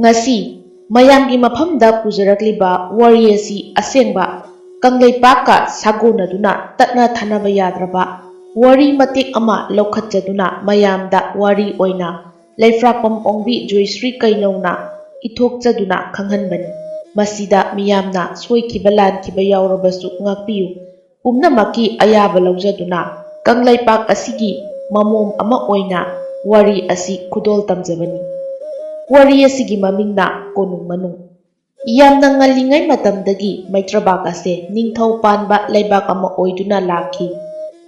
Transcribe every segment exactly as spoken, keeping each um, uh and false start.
ꯉꯁꯤ ꯃꯌꯥꯝꯒꯤ ꯃꯐꯝꯗ ꯄꯨꯖꯔꯛꯂꯤꯕ ꯋꯥꯔꯤ ꯑꯁꯤ ꯑꯁꯦꯡꯕ ꯀꯪꯂꯩꯄꯥꯛꯀ ꯁꯥꯒꯣꯟꯅꯗꯨꯅ ꯇꯠꯅ ꯊꯥꯅꯕ ꯌꯥꯗ꯭ꯔꯕ ꯋꯥꯔꯤ ꯃꯇꯦꯛ ꯑꯃ ꯂꯧꯈꯠꯆꯗꯨꯅ ꯃꯌꯥꯝꯗ ꯋꯥꯔꯤ ꯑꯣꯏꯅ ꯂꯩꯐ꯭ꯔꯥꯛꯄꯝ ꯑꯣꯡꯕꯤ ꯖꯣꯏꯁ꯭ꯔꯤ ꯀꯩꯅꯧꯅ ꯏꯊꯣꯛꯆꯗꯨꯅ ꯈꯪꯍꯟꯕꯅꯤ꯫ ꯃꯁꯤꯗ ꯃꯤꯌꯥꯝꯅ ꯁꯣꯏꯈꯤꯕ ꯂꯥꯟꯈꯤꯕ ꯌꯥꯎꯔꯕꯁꯨ ꯉꯥꯛꯄꯤꯌꯨ꯫ ꯄꯨꯝꯅꯃꯛꯀꯤ ꯑꯌꯥꯕ ꯂꯧꯖꯗꯨꯅ ꯀꯪꯂꯩꯄꯥꯛ ꯑꯁꯤꯒꯤ ꯃꯃꯣꯝ ꯑꯃ ꯑꯣꯏꯅ ꯋꯥꯔꯤ ꯑꯁꯤ ꯈꯨꯗꯣꯜ ꯇꯝꯖꯕꯅꯤ꯫ ꯋꯥꯔꯤ ꯑꯁꯤꯒꯤ ꯃꯃꯤꯡꯅ ꯀꯣꯅꯨꯡ ꯃꯅꯨꯡ꯫ ꯌꯥꯝꯅ ꯉꯜꯂꯤꯉꯩ ꯃꯇꯝꯗꯒꯤ ꯃꯩꯇ꯭ꯔꯕꯥꯛ ꯑꯁꯦ ꯅꯤꯡꯊꯧ ꯄꯥꯟꯕ ꯂꯩꯕꯥꯛ ꯑꯃ ꯑꯣꯏꯗꯨꯅ ꯂꯥꯛꯈꯤ꯫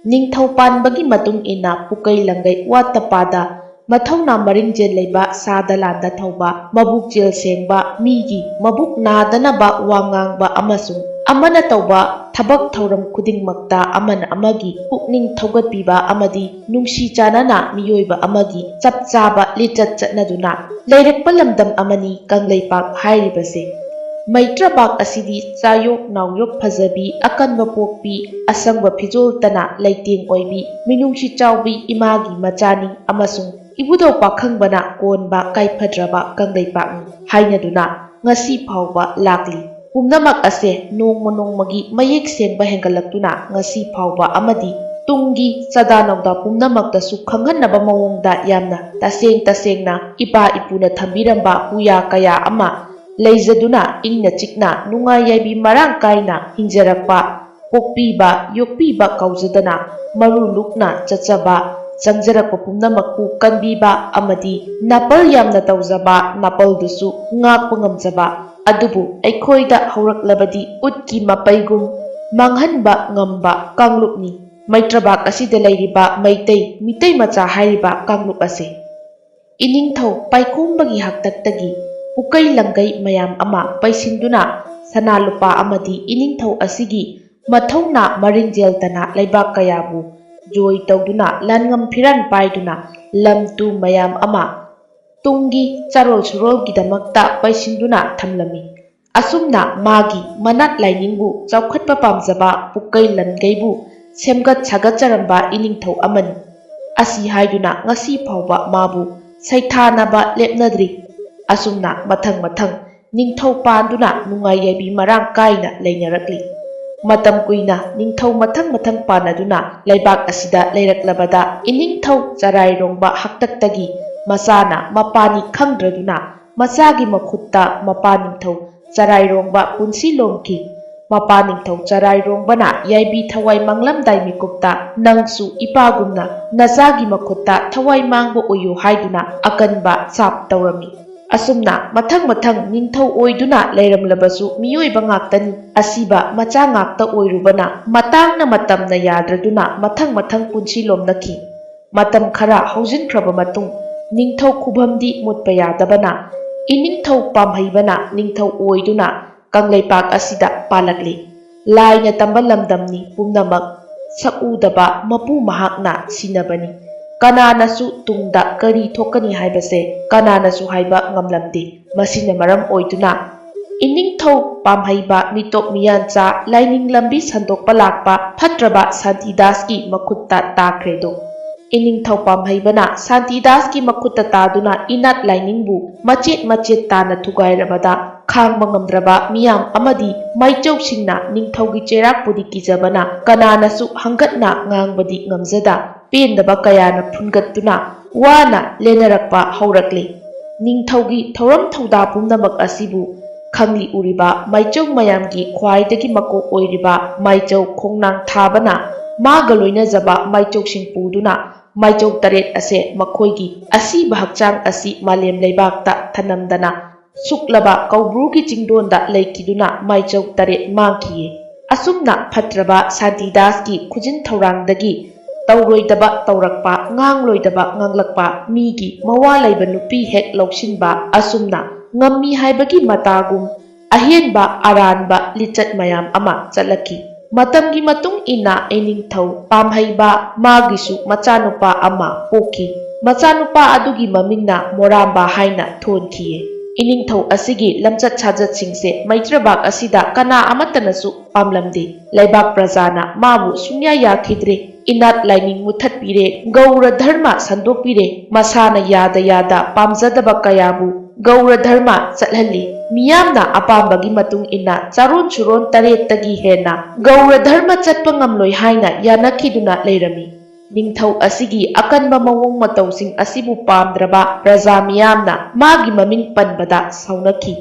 ꯅꯤꯡꯊꯧ ꯄꯥꯟꯕꯒꯤ ꯃꯇꯨꯡ ꯏꯟꯅ ꯄꯨꯀꯩ ꯂꯪꯒꯩ ꯋꯥꯠꯇ ꯄꯥꯗ ꯃꯊꯧꯅꯥ ꯃꯔꯤꯡꯖꯦꯜ ꯂꯩꯕ, ꯁꯥꯗ ꯂꯥꯟꯗ ꯊꯧꯕ, ꯃꯕꯨꯛꯆꯦꯜ ꯁꯦꯡꯕ, ꯃꯤꯒꯤ ꯃꯕꯨꯛ ꯅꯥꯗꯅꯕ ꯋꯥ ꯉꯥꯡꯕ ꯑꯃꯁꯨꯡ ꯑꯃꯅ ꯇꯧꯕ ꯊꯕꯛ ꯊꯧꯔꯝ ꯈꯨꯗꯤꯡꯃꯛꯇ ꯑꯃꯅ ꯑꯃꯒꯤ ꯄꯨꯛꯅꯤꯡ ꯊꯧꯒꯠꯄꯤꯕ ꯑꯃꯗꯤ ꯅꯨꯡꯁꯤ ꯆꯥꯟꯅꯅ ꯃꯤꯑꯣꯏꯕ ꯑꯃꯒꯤ ꯆꯞ ꯆꯥꯕ ꯂꯤꯆꯠ ꯆꯠꯅꯗꯨꯅ ꯂꯩꯔꯛꯄ ꯂꯝꯗꯝ ꯑꯃꯅꯤ ꯀꯪꯂꯩꯄꯥꯛ ꯍꯥꯏꯔꯤꯕꯁꯦ꯫ ꯃꯩꯇ꯭ꯔꯕꯥꯛ ꯑꯁꯤꯗꯤ ꯆꯥꯌꯣꯛ ꯅꯥꯎꯌꯣꯛ ꯐꯖꯕꯤ, ꯑꯀꯟꯕ ꯄꯣꯛꯄꯤ, ꯑꯁꯪꯕ ꯐꯤꯖꯣꯜꯇꯅ ꯂꯩꯇꯦꯡ ꯑꯣꯏꯕꯤ, ꯃꯤꯅꯨꯡꯁꯤ ꯆꯥꯎꯕꯤ ꯏꯃꯥꯒꯤ ꯃꯆꯥꯅꯤ ꯑꯃꯁꯨꯡ ꯏꯕꯨꯙꯧ ꯄꯥꯈꯪꯕꯅ ꯀꯣꯟꯕ ꯀꯥꯏꯐꯗ꯭ꯔꯕ ꯀꯪꯂꯩꯄꯥꯛꯅꯤ ꯍꯥꯏꯅꯗꯨꯅ ꯉꯁꯤ ꯐꯥꯎꯕ ꯂꯥꯛꯂꯤ꯫ ꯄꯨꯝꯅꯃꯛ ꯑꯁꯦ ꯅꯣꯡꯃ ꯅꯣꯡꯃꯒꯤ ꯃꯌꯦꯛ ꯁꯦꯡꯕ ꯍꯦꯟꯒꯠꯂꯛꯇꯨꯅ ꯉꯁꯤ ꯐꯥꯎꯕ ꯑꯃꯗꯤ ꯇꯨꯡꯒꯤ ꯆꯥꯗꯥ ꯅꯧꯗꯥ ꯄꯨꯝꯅꯃꯛꯇꯁꯨ ꯈꯪꯍꯟꯅꯕ ꯃꯑꯣꯡꯗ ꯌꯥꯝꯅ ꯇꯁꯦꯡ ꯇꯁꯦꯡꯅ ꯏꯄꯥ ꯏꯄꯨꯅ ꯊꯝꯕꯤꯔꯝꯕ ꯄꯨꯌꯥ ꯀꯌꯥ ꯑꯃ ꯂꯩꯖꯗꯨꯅ ꯏꯪꯅ ꯆꯤꯛꯅ ꯅꯨꯡꯉꯥꯏ ꯌꯥꯏꯕꯤ ꯃꯔꯥꯡ ꯀꯥꯏꯅ ꯍꯤꯡꯖꯔꯛꯄ, ꯄꯣꯛꯄꯤꯕ ꯌꯣꯛꯄꯤꯕ ꯀꯥꯎꯖꯗꯅ ꯃꯔꯨ ꯂꯨꯛꯅ ꯆꯠꯆꯕ, ꯆꯪꯖꯔꯛꯄ ꯄꯨꯝꯅꯃꯛꯄꯨ ꯀꯟꯕꯤꯕ ꯑꯃꯗꯤ ꯅꯥꯄꯜ ꯌꯥꯝꯅ ꯇꯧꯖꯕ, ꯅꯥꯄꯜꯗꯨꯁꯨ ꯉꯥꯛꯄ ꯉꯝꯖꯕ꯫ ꯑꯗꯨꯕꯨ ꯑꯩꯈꯣꯏꯗ ꯍꯧꯔꯛꯂꯕꯗꯤ ꯎꯠꯀꯤ ꯃꯄꯩꯒꯨꯝ ꯃꯥꯡꯍꯟꯕ ꯉꯝꯕ ꯀꯥꯡꯂꯨꯞꯅꯤ ꯃꯩꯇ꯭ꯔꯕꯥꯛ ꯑꯁꯤꯗ ꯂꯩꯔꯤꯕ ꯃꯩꯇꯩ ꯃꯤꯇꯩ ꯃꯆꯥ ꯍꯥꯏꯔꯤꯕ ꯀꯥꯡꯂꯨꯞ ꯑꯁꯤ꯫ ꯏꯅꯤꯡꯊꯧ ꯄꯥꯏꯈꯣꯝꯕꯒꯤ ꯍꯥꯛꯇꯛꯇꯒꯤ ꯄꯨꯀꯩ ꯂꯪꯒꯩ ꯃꯌꯥꯝ ꯑꯃ ꯄꯩꯁꯤꯟꯗꯨꯅ ꯁꯅꯥ ꯂꯨꯄꯥ ꯑꯃꯗꯤ ꯏꯅꯤꯡꯊꯧ ꯑꯁꯤꯒꯤ ꯃꯊꯧꯅꯥ ꯃꯔꯤꯟꯖꯦꯜꯇꯅ ꯂꯩꯕꯥꯛ ꯀꯌꯥꯕꯨ ꯖꯣꯏ ꯇꯧꯗꯨꯅ ꯂꯥꯟꯉꯝ ꯐꯤꯔꯥꯟ ꯄꯥꯏꯗꯨꯅ ꯂꯝ ꯇꯨ ꯃꯌꯥꯝ ꯑꯃ ꯇꯨꯡꯒꯤ ꯆꯥꯔꯣꯜ ꯁꯨꯔꯣꯜꯒꯤꯗꯃꯛꯇ ꯄꯩꯁꯤꯟꯗꯨꯅ ꯊꯝꯂꯝꯃꯤ꯫ ꯑꯁꯨꯝꯅ ꯃꯥꯒꯤ ꯃꯅꯥꯠ ꯂꯥꯏꯅꯤꯡꯕꯨ ꯆꯥꯎꯈꯠꯄ ꯄꯥꯝꯖꯕ ꯄꯨꯀꯩ ꯂꯟꯒꯩꯕꯨ ꯁꯦꯝꯒꯠ ꯁꯥꯒꯠꯆꯔꯝꯕ ꯏꯅꯤꯡꯊꯧ ꯑꯃꯅꯤ꯫ ꯑꯁꯤ ꯍꯥꯏꯗꯨꯅ ꯉꯁꯤ ꯐꯥꯎꯕ ꯃꯥꯕꯨ ꯁꯩꯊꯥꯅꯕ ꯂꯦꯞꯅꯗ꯭ꯔꯤ꯫ ꯑꯁꯨꯝꯅ ꯃꯊꯪ ꯃꯊꯪ ꯅꯤꯡꯊꯧ ꯄꯥꯟꯗꯨꯅ ꯅꯨꯡꯉꯥꯏ ꯌꯥꯏꯕꯤ ꯃꯔꯥꯡ ꯀꯥꯏꯅ ꯂꯩꯅꯔꯛꯂꯤ꯫ ꯃꯇꯝ ꯀꯨꯏꯅ ꯅꯤꯡꯊꯧ ꯃꯊꯪ ꯃꯊꯪ ꯄꯥꯟꯅꯗꯨꯅ ꯂꯩꯕꯥꯛ ꯑꯁꯤꯗ ꯂꯩꯔꯛꯂꯕꯗ ꯏꯅꯤꯡꯊꯧ ꯆꯔꯥꯏꯔꯣꯡꯕ ꯍꯥꯛꯇꯛꯇꯒꯤ ꯃꯆꯥꯅ ꯃꯄꯥꯅꯤ ꯈꯪꯗ꯭ꯔꯗꯨꯅ ꯃꯆꯥꯒꯤ ꯃꯈꯨꯠꯇ ꯃꯄꯥ ꯅꯤꯡꯊꯧ ꯆꯔꯥꯏꯔꯣꯡꯕ ꯄꯨꯟꯁꯤ ꯂꯣꯝꯈꯤ꯫ ꯃꯄꯥ ꯅꯤꯡꯊꯧ ꯆꯔꯥꯏꯔꯣꯡꯕꯅ ꯌꯥꯏꯕꯤ ꯊꯋꯥꯏ ꯃꯥꯡꯂꯝꯗꯥꯏ ꯃꯤꯀꯨꯞꯇ ꯅꯪꯁꯨ ꯏꯄꯥꯒꯨꯝꯅ ꯅꯆꯥꯒꯤ ꯃꯈꯨꯠꯇ ꯊꯋꯥꯏ ꯃꯥꯡꯕ ꯑꯣꯏꯌꯨ ꯍꯥꯏꯗꯨꯅ ꯑꯀꯟꯕ ꯆꯥꯞ ꯇꯧꯔꯝꯃꯤ꯫ ꯑꯁꯨꯝꯅ ꯃꯊꯪ ꯃꯊꯪ ꯅꯤꯡꯊꯧ ꯑꯣꯏꯗꯨꯅ ꯂꯩꯔꯝꯂꯕꯁꯨ ꯃꯤꯑꯣꯏꯕ ꯉꯥꯛꯇꯅꯤ꯫ ꯑꯁꯤꯕ ꯃꯆꯥ ꯉꯥꯛꯇ ꯑꯣꯏꯔꯨꯕꯅ ꯃꯇꯥꯡꯅ ꯃꯇꯝꯅ ꯌꯥꯗ꯭ꯔꯗꯨꯅ ꯃꯊꯪ ꯃꯊꯪ ꯄꯨꯟꯁꯤ ꯂꯣꯝꯅꯈꯤ꯫ ꯃꯇꯝ ꯈꯔ ꯍꯧꯖꯤꯟꯈ꯭ꯔꯕ ꯃꯇꯨꯡ ꯅꯤꯡꯊꯧ ꯈꯨꯕꯝꯗꯤ ꯃꯨꯠꯄ ꯌꯥꯗꯕꯅ ꯏꯅꯤꯡꯊꯧ ꯄꯥꯝꯍꯩꯕꯅ ꯅꯤꯡꯊꯧ ꯑꯣꯏꯗꯨꯅ ꯀꯪꯂꯩꯄꯥꯛ ꯑꯁꯤꯗ ꯄꯥꯜꯂꯛꯂꯤ꯫ ꯂꯥꯏꯅ ꯇꯝꯕ ꯂꯝꯗꯝꯅꯤ ꯄꯨꯝꯅꯃꯛ ꯁꯛꯎꯗꯕ ꯃꯄꯨ ꯃꯍꯥꯛꯅ ꯁꯤꯟꯅꯕꯅꯤ꯫ ꯀꯅꯥꯅꯁꯨ ꯇꯨꯡꯗ ꯀꯔꯤ ꯊꯣꯛꯀꯅꯤ ꯍꯥꯏꯕꯁꯦ ꯀꯅꯥꯅꯁꯨ ꯍꯥꯏꯕ ꯉꯝꯂꯝꯗꯦ꯫ ꯃꯁꯤꯅ ꯃꯔꯝ ꯑꯣꯏꯗꯨꯅ ꯏꯅꯤꯡꯊꯧ ꯄꯥꯝꯍꯩꯕ ꯃꯤꯇꯣꯞ ꯃꯤꯌꯥꯟꯆꯥ ꯂꯥꯏꯅꯤꯡ ꯂꯝꯕꯤ ꯁꯟꯗꯣꯛꯄ ꯂꯥꯛꯄ ꯐꯠꯇ꯭ꯔꯕ ꯁꯥꯟꯇꯤꯗꯥꯁꯀꯤ ꯃꯈꯨꯠꯇ ꯇꯥꯈ꯭ꯔꯦꯗꯣ꯫ ꯏꯅꯤꯡꯊꯧ ꯄꯥꯝꯍꯩꯕꯅ ꯁꯥꯟꯇꯤꯗꯥꯁꯀꯤ ꯃꯈꯨꯠꯇ ꯇꯥꯗꯨꯅ ꯏꯅꯥꯠ ꯂꯥꯏꯅꯤꯡꯕꯨ ꯃꯆꯦꯠ ꯃꯆꯦꯠ ꯇꯥꯅ ꯊꯨꯒꯥꯏꯔꯕꯗ ꯈꯥꯡꯕ ꯉꯝꯗ꯭ꯔꯕ ꯃꯤꯌꯥꯝ ꯑꯃꯗꯤ ꯃꯥꯏꯆꯧꯁꯤꯡꯅ ꯅꯤꯡꯊꯧꯒꯤ ꯆꯩꯔꯥꯛꯄꯨꯗꯤ ꯀꯤꯖꯕꯅ ꯀꯅꯥꯅꯁꯨ ꯍꯪꯒꯠꯅ ꯉꯥꯡꯕꯗꯤ ꯉꯝꯖꯗ ꯄꯦꯟꯗꯕ ꯀꯌꯥꯅ ꯐꯨꯟꯒꯠꯇꯨꯅ ꯋꯥꯅ ꯂꯦꯟꯅꯔꯛꯄ ꯍꯧꯔꯛꯂꯤ꯫ ꯅꯤꯡꯊꯧꯒꯤ ꯊꯧꯔꯝ ꯊꯧꯗꯥ ꯄꯨꯝꯅꯃꯛ ꯑꯁꯤꯕꯨ ꯈꯪꯂꯤ ꯎꯔꯤꯕ ꯃꯥꯏꯆꯧ ꯃꯌꯥꯝꯒꯤ ꯈ꯭ꯋꯥꯏꯗꯒꯤ ꯃꯀꯣꯛ ꯑꯣꯏꯔꯤꯕ ꯃꯥꯏꯆꯧ ꯈꯣꯡꯅꯥꯡ ꯊꯥꯕꯅ ꯃꯥꯒ ꯂꯣꯏꯅꯖꯕ ꯃꯥꯏꯆꯧꯁꯤꯡ ꯄꯨꯗꯨꯅ ꯃꯥꯏꯆꯧ ꯇꯔꯦꯠ ꯑꯁꯦ ꯃꯈꯣꯏꯒꯤ ꯑꯁꯤꯕ ꯍꯛꯆꯥꯡ ꯑꯁꯤ ꯃꯥꯂꯦꯝ ꯂꯩꯕꯥꯛꯇ ꯊꯅꯝꯗꯅ ꯁꯨꯛꯂꯕ ꯀꯧꯕ꯭ꯔꯨꯒꯤ ꯆꯤꯡꯗꯣꯟꯗ ꯂꯩꯈꯤꯗꯨꯅ ꯃꯥꯏꯆꯧ ꯇꯔꯦꯠ ꯃꯥꯡꯈꯤꯌꯦ꯫ ꯑꯁꯨꯝꯅ ꯐꯠꯇ꯭ꯔꯕ ꯁꯥꯟꯇꯤꯗꯥꯁꯀꯤ ꯈꯨꯖꯤꯟ ꯊꯧꯔꯥꯡꯗꯒꯤ ꯇꯧꯔꯣꯏꯗꯕ ꯇꯧꯔꯛꯄ, ꯉꯥꯡꯂꯣꯏꯗꯕ ꯉꯥꯡꯂꯛꯄ, ꯃꯤꯒꯤ ꯃꯋꯥ ꯂꯩꯕ ꯅꯨꯄꯤ ꯍꯦꯛ ꯂꯧꯁꯤꯟꯕ, ꯑꯁꯨꯝꯅ ꯉꯝꯃꯤ ꯍꯥꯏꯕꯒꯤ ꯃꯇꯥꯒꯨꯝ ꯑꯍꯦꯟꯕ ꯑꯔꯥꯟꯕ ꯂꯤꯆꯠ ꯃꯌꯥꯝ ꯑꯃ ꯆꯠꯂꯛꯈꯤ꯫ ꯃꯇꯝꯒꯤ ꯃꯇꯨꯡ ꯏꯟꯅ ꯏꯅꯤꯡꯊꯧ ꯄꯥꯝꯍꯩꯕ ꯃꯥꯒꯤꯁꯨ ꯃꯆꯥꯅꯨꯄꯥ ꯑꯃ ꯄꯣꯛꯈꯤ꯫ ꯃꯆꯥꯅꯨꯄꯥ ꯑꯗꯨꯒꯤ ꯃꯃꯤꯡꯅ ꯃꯣꯔꯥꯝꯕ ꯍꯥꯏꯅ ꯊꯣꯟꯈꯤꯌꯦ꯫ ꯏꯅꯤꯡꯊꯧ ꯑꯁꯤꯒꯤ ꯂꯝꯆꯠ ꯁꯥꯖꯠꯁꯤꯡꯁꯦ ꯃꯩꯇ꯭ꯔꯕꯥꯛ ꯑꯁꯤꯗ ꯀꯅꯥ ꯑꯃꯠꯇꯅꯁꯨ ꯄꯥꯝꯂꯝꯗꯦ꯫ ꯂꯩꯕꯥꯛ ꯄ꯭ꯔꯖꯥꯅ ꯃꯥꯕꯨ ꯁꯨꯡꯌꯥ ꯌꯥꯈꯤꯗ꯭ꯔꯦ꯫ ꯏꯅꯥꯠ ꯂꯥꯏꯅꯤꯡ ꯃꯨꯊꯠꯄꯤꯔꯦ, ꯒꯧꯔ ꯙꯔꯃ ꯁꯟꯗꯣꯛꯄꯤꯔꯦ, ꯃꯁꯥꯅ ꯌꯥꯗ ꯌꯥꯗ ꯄꯥꯝꯖꯗꯕ ꯀꯌꯥꯕꯨ ꯒꯧꯔ ꯙꯔꯃ ꯆꯠꯍꯜꯂꯤ꯫ ꯃꯤꯌꯥꯝꯅ ꯑꯄꯥꯝꯕꯒꯤ ꯃꯇꯨꯡ ꯏꯟꯅ ꯆꯥꯔꯣꯟ ꯁꯨꯔꯣꯟ ꯇꯔꯦꯠꯇꯒꯤ ꯍꯦꯟꯅ ꯒꯧꯔ ꯙꯔꯃ ꯆꯠꯄ ꯉꯝꯂꯣꯏ ꯍꯥꯏꯅ ꯌꯥꯅꯈꯤꯗꯨꯅ ꯂꯩꯔꯝꯃꯤ꯫ ꯅꯤꯡꯊꯧ ꯑꯁꯤꯒꯤ ꯑꯀꯟꯕ ꯃꯑꯣꯡ ꯃꯇꯧꯁꯤꯡ ꯑꯁꯤꯕꯨ ꯄꯥꯝꯗ꯭ꯔꯕ ꯄ꯭ꯔꯖꯥ ꯃꯤꯌꯥꯝꯅ ꯃꯥꯒꯤ ꯃꯃꯤꯡ ꯄꯟꯕꯗ ꯁꯥꯎꯅꯈꯤ꯫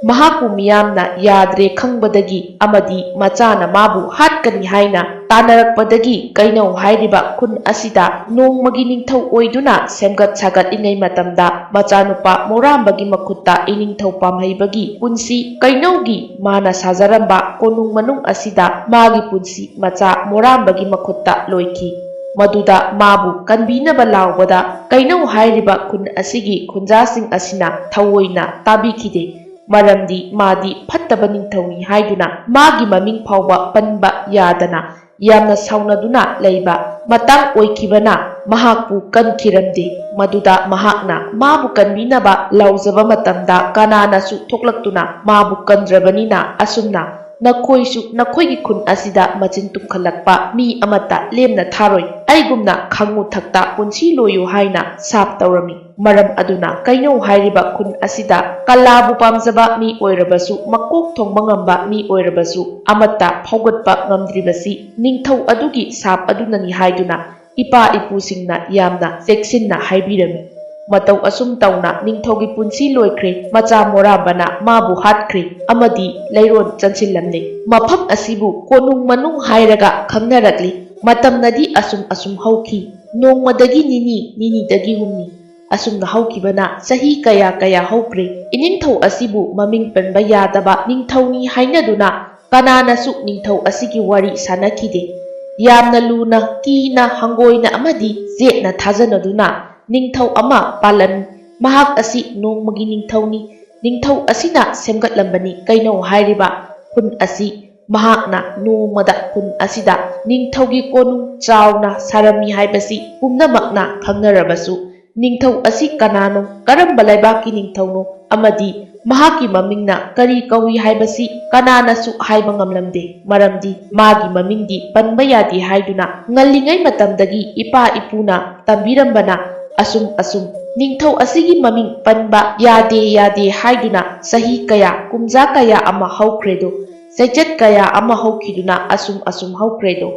ꯃꯍꯥꯛꯄꯨ ꯃꯤꯌꯥꯝꯅ ꯌꯥꯗ꯭ꯔꯦ ꯈꯪꯕꯗꯒꯤ ꯑꯃꯗꯤ ꯃꯆꯥꯅ ꯃꯥꯕꯨ ꯍꯥꯠꯀꯅꯤ ꯍꯥꯏꯅ ꯇꯥꯅꯔꯛꯄꯗꯒꯤ ꯀꯩꯅꯧ ꯍꯥꯏꯔꯤꯕ ꯈꯨꯟ ꯑꯁꯤꯗ ꯅꯣꯡꯃꯒꯤ ꯅꯤꯡꯊꯧ ꯑꯣꯏꯗꯨꯅ ꯁꯦꯝꯒꯠ ꯁꯥꯒꯠꯂꯤꯉꯩ ꯃꯇꯝꯗ ꯃꯆꯥꯅꯨꯄꯥ ꯃꯣꯔꯥꯝꯕꯒꯤ ꯃꯈꯨꯠꯇ ꯏꯅꯤꯡꯊꯧ ꯄꯥꯝꯍꯩꯕꯒꯤ ꯄꯨꯟꯁꯤ ꯀꯩꯅꯧꯒꯤ ꯃꯥꯅ ꯁꯥꯖꯔꯝꯕ ꯀꯣꯅꯨꯡ ꯃꯅꯨꯡ ꯑꯁꯤꯗ ꯃꯥꯒꯤ ꯄꯨꯟꯁꯤ ꯃꯆꯥ ꯃꯣꯔꯥꯝꯕꯒꯤ ꯃꯈꯨꯠꯇ ꯂꯣꯏꯈꯤ꯫ ꯃꯗꯨꯗ ꯃꯥꯕꯨ ꯀꯟꯕꯤꯅꯕ ꯂꯥꯎꯕꯗ ꯀꯩꯅꯧ ꯍꯥꯏꯔꯤꯕ ꯈꯨꯟ ꯑꯁꯤꯒꯤ ꯈꯨꯟꯖꯥꯁꯤꯡ ꯑꯁꯤꯅ ꯊꯑꯣꯏꯅ ꯇꯥꯕꯤꯈꯤꯗꯦ꯫ ꯃꯔꯝꯗꯤ ꯃꯥꯗꯤ ꯐꯠꯇꯕ ꯅꯤꯡꯊꯧꯅꯤ ꯍꯥꯏꯗꯨꯅ ꯃꯥꯒꯤ ꯃꯃꯤꯡ ꯐꯥꯎꯕ ꯄꯟꯕ ꯌꯥꯗꯅ ꯌꯥꯝꯅ ꯁꯥꯎꯅꯗꯨꯅ ꯂꯩꯕ ꯃꯇꯥꯡ ꯑꯣꯏꯈꯤꯕꯅ ꯃꯍꯥꯛꯄꯨ ꯀꯟꯈꯤꯔꯝꯗꯦ꯫ ꯃꯗꯨꯗ ꯃꯍꯥꯛꯅ ꯃꯥꯕꯨ ꯀꯟꯕꯤꯅꯕ ꯂꯥꯎꯖꯕ ꯃꯇꯝꯗ ꯀꯅꯥꯅꯁꯨ ꯊꯣꯛꯂꯛꯇꯨꯅ ꯃꯥꯕꯨ ꯀꯟꯗ꯭ꯔꯕꯅꯤꯅ ꯑꯁꯨꯝꯅ ꯅꯈꯣꯏꯁꯨ ꯅꯈꯣꯏꯒꯤ ꯈꯨꯟ ꯑꯁꯤꯗ ꯃꯆꯤꯟ ꯇꯨꯝꯈꯠꯂꯛꯄ ꯃꯤ ꯑꯃꯠꯇ ꯂꯦꯝꯅ ꯊꯥꯔꯣꯏ꯫ ꯑꯩꯒꯨꯝꯅ ꯈꯥꯉꯨ ꯊꯛꯇ ꯄꯨꯟꯁꯤ ꯂꯣꯏꯌꯨ ꯍꯥꯏꯅ ꯁꯥꯞ ꯇꯧꯔꯝꯃꯤ꯫ ꯃꯔꯝ ꯑꯗꯨꯅ ꯀꯩꯅꯧ ꯍꯥꯏꯔꯤꯕ ꯈꯨꯟ ꯑꯁꯤꯗ ꯀꯂꯥꯕꯨ ꯄꯥꯝꯖꯕ ꯃꯤ ꯑꯣꯏꯔꯕꯁꯨ, ꯃꯀꯣꯛ ꯊꯣꯡꯕ ꯉꯝꯕ ꯃꯤ ꯑꯣꯏꯔꯕꯁꯨ ꯑꯃꯠꯇ ꯐꯥꯎꯒꯠꯄ ꯉꯝꯗ꯭ꯔꯤꯕꯁꯤ ꯅꯤꯡꯊꯧ ꯑꯗꯨꯒꯤ ꯁꯥꯞ ꯑꯗꯨꯅꯅꯤ ꯍꯥꯏꯗꯨꯅ ꯏꯄꯥ ꯏꯄꯨꯁꯤꯡꯅ ꯌꯥꯝꯅ ꯆꯦꯛꯁꯤꯟꯅ ꯍꯥꯏꯕꯤꯔꯝꯃꯤ꯫ ꯃꯇꯧ ꯑꯁꯨꯝ ꯇꯧꯅ ꯅꯤꯡꯊꯧꯒꯤ ꯄꯨꯟꯁꯤ ꯂꯣꯏꯈ꯭ꯔꯦ, ꯃꯆꯥ ꯃꯣꯔꯥꯝꯕꯅ ꯃꯥꯕꯨ ꯍꯥꯠꯈ꯭ꯔꯦ ꯑꯃꯗꯤ ꯂꯩꯔꯣꯟ ꯆꯟꯁꯤꯜꯂꯝꯂꯦ꯫ ꯃꯐꯝ ꯑꯁꯤꯕꯨ ꯀꯣꯅꯨꯡ ꯃꯅꯨꯡ ꯍꯥꯏꯔꯒ ꯈꯪꯅꯔꯛꯂꯤ꯫ ꯃꯇꯝꯅꯗꯤ ꯑꯁꯨꯝ ꯑꯁꯨꯝ ꯍꯧꯈꯤ꯫ ꯅꯣꯡꯃꯗꯒꯤ ꯅꯤꯅꯤ, ꯅꯤꯅꯤꯗꯒꯤ ꯍꯨꯝꯅꯤ, ꯑꯁꯨꯝꯅ ꯍꯧꯈꯤꯕꯅ ꯆꯍꯤ ꯀꯌꯥ ꯀꯌꯥ ꯍꯧꯈ꯭ꯔꯦ꯫ ꯏꯅꯤꯡꯊꯧ ꯑꯁꯤꯕꯨ ꯃꯃꯤꯡ ꯄꯟꯕ ꯌꯥꯗꯕ ꯅꯤꯡꯊꯧꯅꯤ ꯍꯥꯏꯅꯗꯨꯅ ꯀꯅꯥꯅꯁꯨ ꯅꯤꯡꯊꯧ ꯑꯁꯤꯒꯤ ꯋꯥꯔꯤ ꯁꯥꯅꯈꯤꯗꯦ꯫ ꯌꯥꯝꯅ ꯂꯨꯅ, ꯀꯤꯅ, ꯍꯪꯒꯣꯏꯅ ꯑꯃꯗꯤ ꯆꯦꯠꯅ ꯊꯥꯖꯅꯗꯨꯅ ꯅꯤꯡꯊꯧ ꯑꯃ ꯄꯥꯜꯂꯝꯃꯤ꯫ ꯃꯍꯥꯛ ꯑꯁꯤ ꯅꯣꯡꯃꯒꯤ ꯅꯤꯡꯊꯧꯅꯤ꯫ ꯅꯤꯡꯊꯧ ꯑꯁꯤꯅ ꯁꯦꯝꯒꯠꯂꯝꯕꯅꯤ ꯀꯩꯅꯧ ꯍꯥꯏꯔꯤꯕ ꯈꯨꯟ ꯑꯁꯤ꯫ ꯃꯍꯥꯛꯅ ꯅꯣꯡꯃꯗ ꯈꯨꯟ ꯑꯁꯤꯗ ꯅꯤꯡꯊꯧꯒꯤ ꯀꯣꯅꯨꯡ ꯆꯥꯎꯅ ꯁꯥꯔꯝꯃꯤ ꯍꯥꯏꯕꯁꯤ ꯄꯨꯝꯅꯃꯛꯅ ꯈꯪꯅꯔꯕꯁꯨ, ꯅꯤꯡꯊꯧ ꯑꯁꯤ ꯀꯅꯥꯅꯣ, ꯀꯔꯝꯕ ꯂꯩꯕꯥꯛꯀꯤ ꯅꯤꯡꯊꯧꯅꯣ ꯑꯃꯗꯤ ꯃꯍꯥꯛꯀꯤ ꯃꯃꯤꯡꯅ ꯀꯔꯤ ꯀꯧꯏ ꯍꯥꯏꯕꯁꯤ ꯀꯅꯥꯅꯁꯨ ꯍꯥꯏꯕ ꯉꯝꯂꯝꯗꯦ, ꯃꯔꯝꯗꯤ ꯃꯥꯒꯤ ꯃꯃꯤꯡꯗꯤ ꯄꯟꯕ ꯌꯥꯗꯦ ꯍꯥꯏꯗꯨꯅ ꯉꯜꯂꯤꯉꯩ ꯃꯇꯝꯗꯒꯤ ꯏꯄꯥ ꯏꯄꯨꯅ ꯇꯝꯕꯤꯔꯝꯕꯅ ꯑꯁꯨꯝ ꯑꯁꯨꯝ ꯅꯤꯡꯊꯧ ꯑꯁꯤꯒꯤ ꯃꯃꯤꯡ ꯄꯟꯕ ꯌꯥꯗꯦ ꯌꯥꯗꯦ ꯍꯥꯏꯗꯨꯅ ꯆꯍꯤ ꯀꯌꯥ, ꯀꯨꯝꯖꯥ ꯀꯌꯥ ꯑꯃ ꯍꯧꯈ꯭ꯔꯦꯗꯣ, ꯆꯩꯆꯠ ꯀꯌꯥ ꯑꯃ ꯍꯧꯈꯤꯗꯨꯅ ꯑꯁꯨꯝ ꯑꯁꯨꯝ ꯍꯧꯈ꯭ꯔꯦꯗꯣ꯫